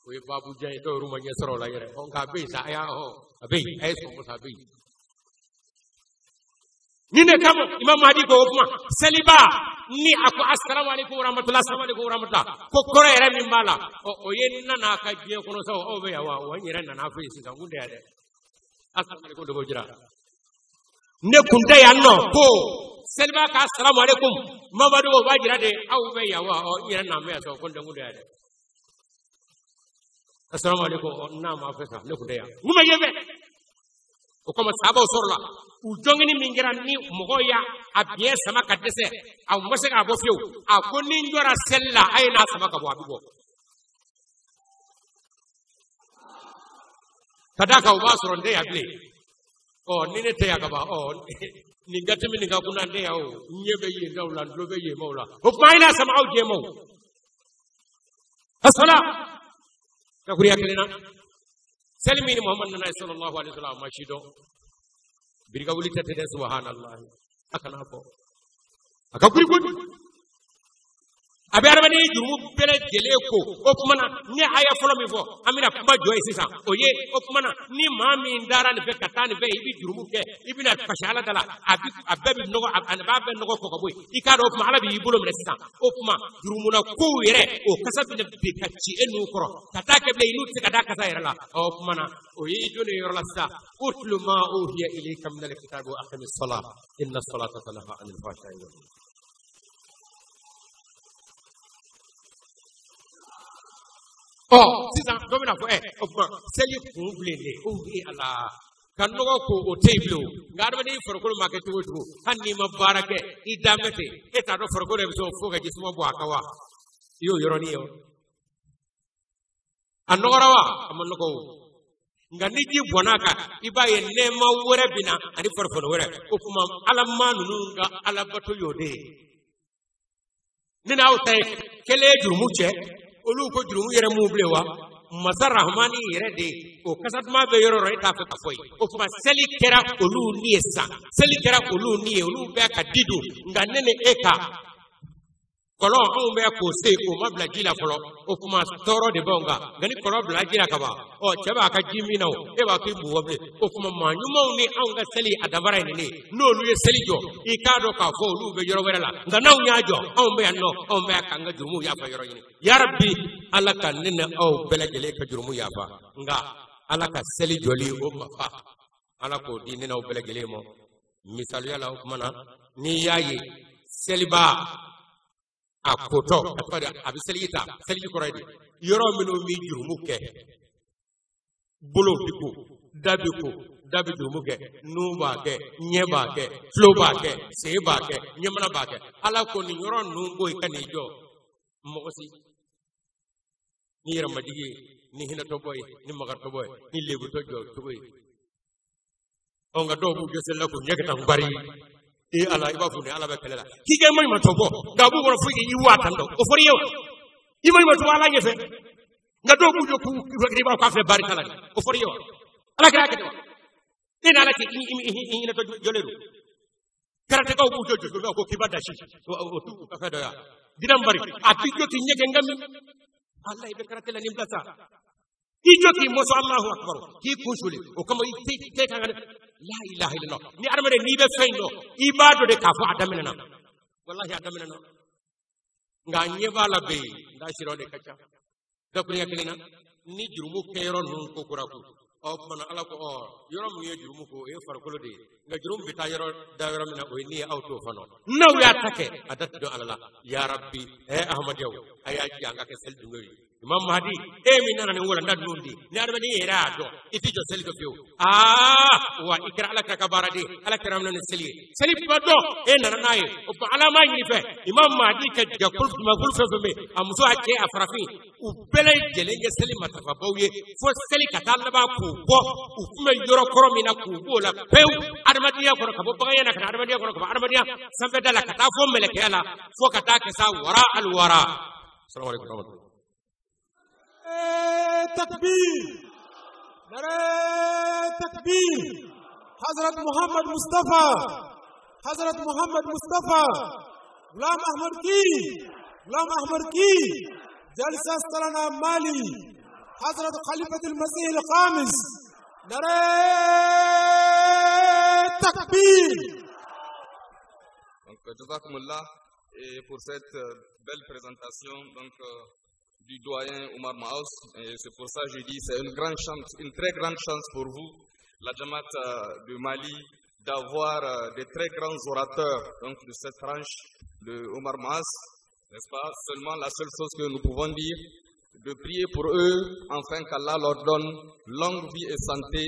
o ye baabu jan ye dɔw yɛrɛ ma ɲɛ sɔrɔ o la yɛrɛ ɔ nka a bɛ yen sa a y'a hɔ a bɛ yen a ye sɔn ko sa a bɛ yen. Ni ne kama Imam Mahdi ko o kuma seliba ni a ko assalamu alaikum warahmatullahi assalamu alaikum warahmatullahi ko kɔrɔ yɛrɛ min b'a la ɔ o ye n nana ka diɲɛ kɔnɔ sa aw bɛ yan wa wa n yɛrɛ nana fɛ yen sisan n kun tɛ yan dɛ assalamu alaikum de b'o jira ne kun tɛ yan nɔ ko seliba ka assalamu alaikum Mamadu o b'a jira de aw bɛ yan wa ɔ n yɛrɛ nana bɛ yan sa ko n tɛ n kun tɛ yan dɛ assalamu alaikum ɔ n n'a ma fɛ sa ne kun tɛ yan n kun bɛ yen fɛ. O kama sahabaw sɔrɔla u jɔngini min kɛra ni mɔgɔw y'a a biɲɛ sama ka dɛsɛ a ma se k'a bɔ fiyewu a ko ni n jɔra seli la a ye n'a sama ka bɔ a bɛ bɔ ka d'a kan o b'a sɔrɔ n tɛ yan bilen ɔ ni ne tɛ yan ka ban ɔ nin ka timi nin ka kunna n tɛ yan o n ɲɛ bɛ yen daw la n tulo bɛ yen maaw la o tuma a ye n'a sama aw jɛ maaw asala kakuriya kelen na seli min ni Muhammad nana ye sallallahu alaihi wa sallam a ma si dɔn birika wuli tɛ dɛ subhanallahi a kana bɔ a ka kuri kojugu a bɛ adamaden jurumu bɛɛ lajɛlen ko o tuma na n ye aya fɔlɔ min fɔ an bɛna kuma jɔ yen sisan o ye o tuma na ni maa min dara nin fɛ ka taa nin fɛ i bɛ jurumu kɛ i bɛna kasi ala da la a bɛɛ bɛ nɔgɔ a b'a bɛɛ nɔgɔ kɔ ka bɔ yen i k'a dɔn o tuma ala b'i bolo minɛ sisan o tuma jurumuna kow yɛrɛ o kasa bɛna bin ka ci e n'u kɔrɔ ka taa kɛ bilen i n'u tɛ se ka da kasa yɛrɛ la ɔ o tuma na o ye i donnen yɔrɔ la sisan utlu ma uhiya ilayka minal kitabi wa aqimi ssalah inna ssalata tanha anil fahsha'i wal munkar. Ɔ sisan dɔ bɛna fɔ o tuma seli kun bilen de o ye ala ka nɔgɔ ko o tɛ yen bilen o nka adamaden farikolo ma kɛ cogo o cogo hali n'i ma baara kɛ i dan bɛ ten e t'a dɔn farikolo yɛrɛ bɛ se o fo ka ji suma bɔ a kan wa i y'o yɔrɔnin ye o a nɔgɔra wa a ma nɔgɔ o nka ni ji bɔnna a kan i b'a ye nɛɛma wɛrɛ bɛ na ani farifoni wɛrɛ o tuma ala maa ninnu ka alabato y'o de ye ne n'aw ta ye kelen ye jurumu cɛ olu ko jurumu yɛrɛ m'u bilen wa masa rahamani yɛrɛ de o kasa duman bɛ yɔrɔ o yɔrɔ e t'a fɛ ka fɔ ye o tuma seli kɛra olu ni ye sisan seli kɛra olu ni ye olu bɛ ka di don nka ne ni e ka kɔlɔn anw bɛ k'o se o ma bila ji la fɔlɔ o tuma tɔɔrɔ de b'anw kan nka ni kɔlɔn bila ji la ka ban ɔ cɛ b'a ka ji min na o e b'a k'i bugɔ bilen o tuma maa ɲumanw ni anw ka seli a danfara ye nin de ye n'olu ye seli jɔ i k'a dɔn k'a fɔ olu bɛ yɔrɔ wɛrɛ la nka n'anw y'a jɔ anw bɛ yan nɔ anw bɛ yan k'an ka jurumuw yafa yɔrɔ ɲini yarabi ala ka ne ni aw bɛɛ lajɛlen ka jurumu yafa nka ala ka seli jɔli o mafa ala k'o di ne n'aw bɛɛ lajɛlen ma misaliya la o tuma na n'i y'a ye seliba a kotɔ a tɔgɔ de a bɛ seliji ta seliji kɔrɔ ye di yɔrɔ minnu bɛ jurumu kɛ bolo bi ko da bi ko da bɛ jurumu kɛ nun b'a kɛ ɲɛ b'a kɛ tulo b'a kɛ sen b'a kɛ ɲɛmana b'a kɛ ala ko nin yɔrɔ ninnu ko i ka n'i jɔ mɔgɔ si ni yɛrɛmajigi ye ni hinɛtɔbɔ ye ni magatɔbɔ ye ni lebutɔ jɔ cogo ye ɔ nka dɔw b'u jɔ seli la k'u ɲɛ kɛ tan bari e ala i b'a fɔ ni ala bɛ kɛlɛ la k'i kɛ maɲumantɔ bɔ nka a b'u kɔnɔ fo k'i waa tan dɔn o fɔr'i ye wa i maɲumantɔ bɔ ala ɲɛfɛ nka dɔw b'u jɔ k'u i b'a fɔ k'a filɛ barika la o fɔr'i ye wa ala kɛra kɛ ten wa e ni ala cɛ i hinɛtɔ jɔlen don karatɛkaw b'u jɔ jɔ ko k'i b'a dasi o t'u ka fɛn dɔ ye dinan bari a b'i jɔ k'i ɲɛ kɛ nka min ala i bɛ karate la nin bila sa i jɔ k'i mɔsɔn Alahu akibaru k'i kun suli o kama i tɛ kan ka la ilaha illallah ni adamaden n'i bɛ fɛn in dɔn i b'a dɔn de k'a fɔ a daminɛ na walahi a daminɛ na nka a ɲɛ b'a la bɛ yen n da sira o de ka ca dakurunya kelen na ni jurumu kɛyɔrɔ ninnu ko kora ko ɔ tuma ala ko ɔ yɔrɔ min ye jurumu ko o ye farikolo de ye nka jurumu bɛ taa yɔrɔ da yɔrɔ min na o ye ni ye aw t'o fana n'aw y'a ta kɛ a da tɛ don ala la yarabi ɛ ahamadew a y'a jɛ an ka kɛ seli dungew ye Imam Mahdi e min nana ni walanda ninnu di ni adamaden yɛrɛ y'a dɔn i tɛ jɔ seli dɔ fiyewu aa wa i kɛra ala kira ka baaraden ala kira min ni seli ye seli ba dɔn e nana n'a ye o tuma ala m'a ɲini fɛ Imam Mahdi ka jakulu jumakulu fɛn fɛn bɛ yen a muso a cɛ a farafin u bɛɛ lajɛlen kɛ seli matarafabaw ye fo seli ka taa laban k'u bɔ u tun bɛ yɔrɔ kɔrɔ min na k'u b'o la pewu adamadenya kɔnɔ ka bɔ baganya na ka na adamadenya kɔnɔ ka bɔ adamadenya sanfɛda la ka taa fo mɛlɛkɛya la fo ka taa kɛ sa wara aliwara. Salamu aleykum wa rahmatulah. تكبير نرى تكبير حضرت محمد مصطفى حضرت محمد مصطفى غلام أحمد کی غلام أحمد کی جلسة سالانہ مالی حضرت خلیفة المسیح الخامس نرى تكبير. Donc, jazakumullah et pour cette belle présentation donc du doyen Oumar Maos, et c'est pour ça que je dis c'est une grande chance, une très grande chance pour vous, la Jamaat de Mali, d'avoir de très grands orateurs donc de cette tranche de Oumar Maos, n'est-ce pas? Seulement la seule chose que nous pouvons dire, de prier pour eux, afin qu'Allah leur donne longue vie et santé.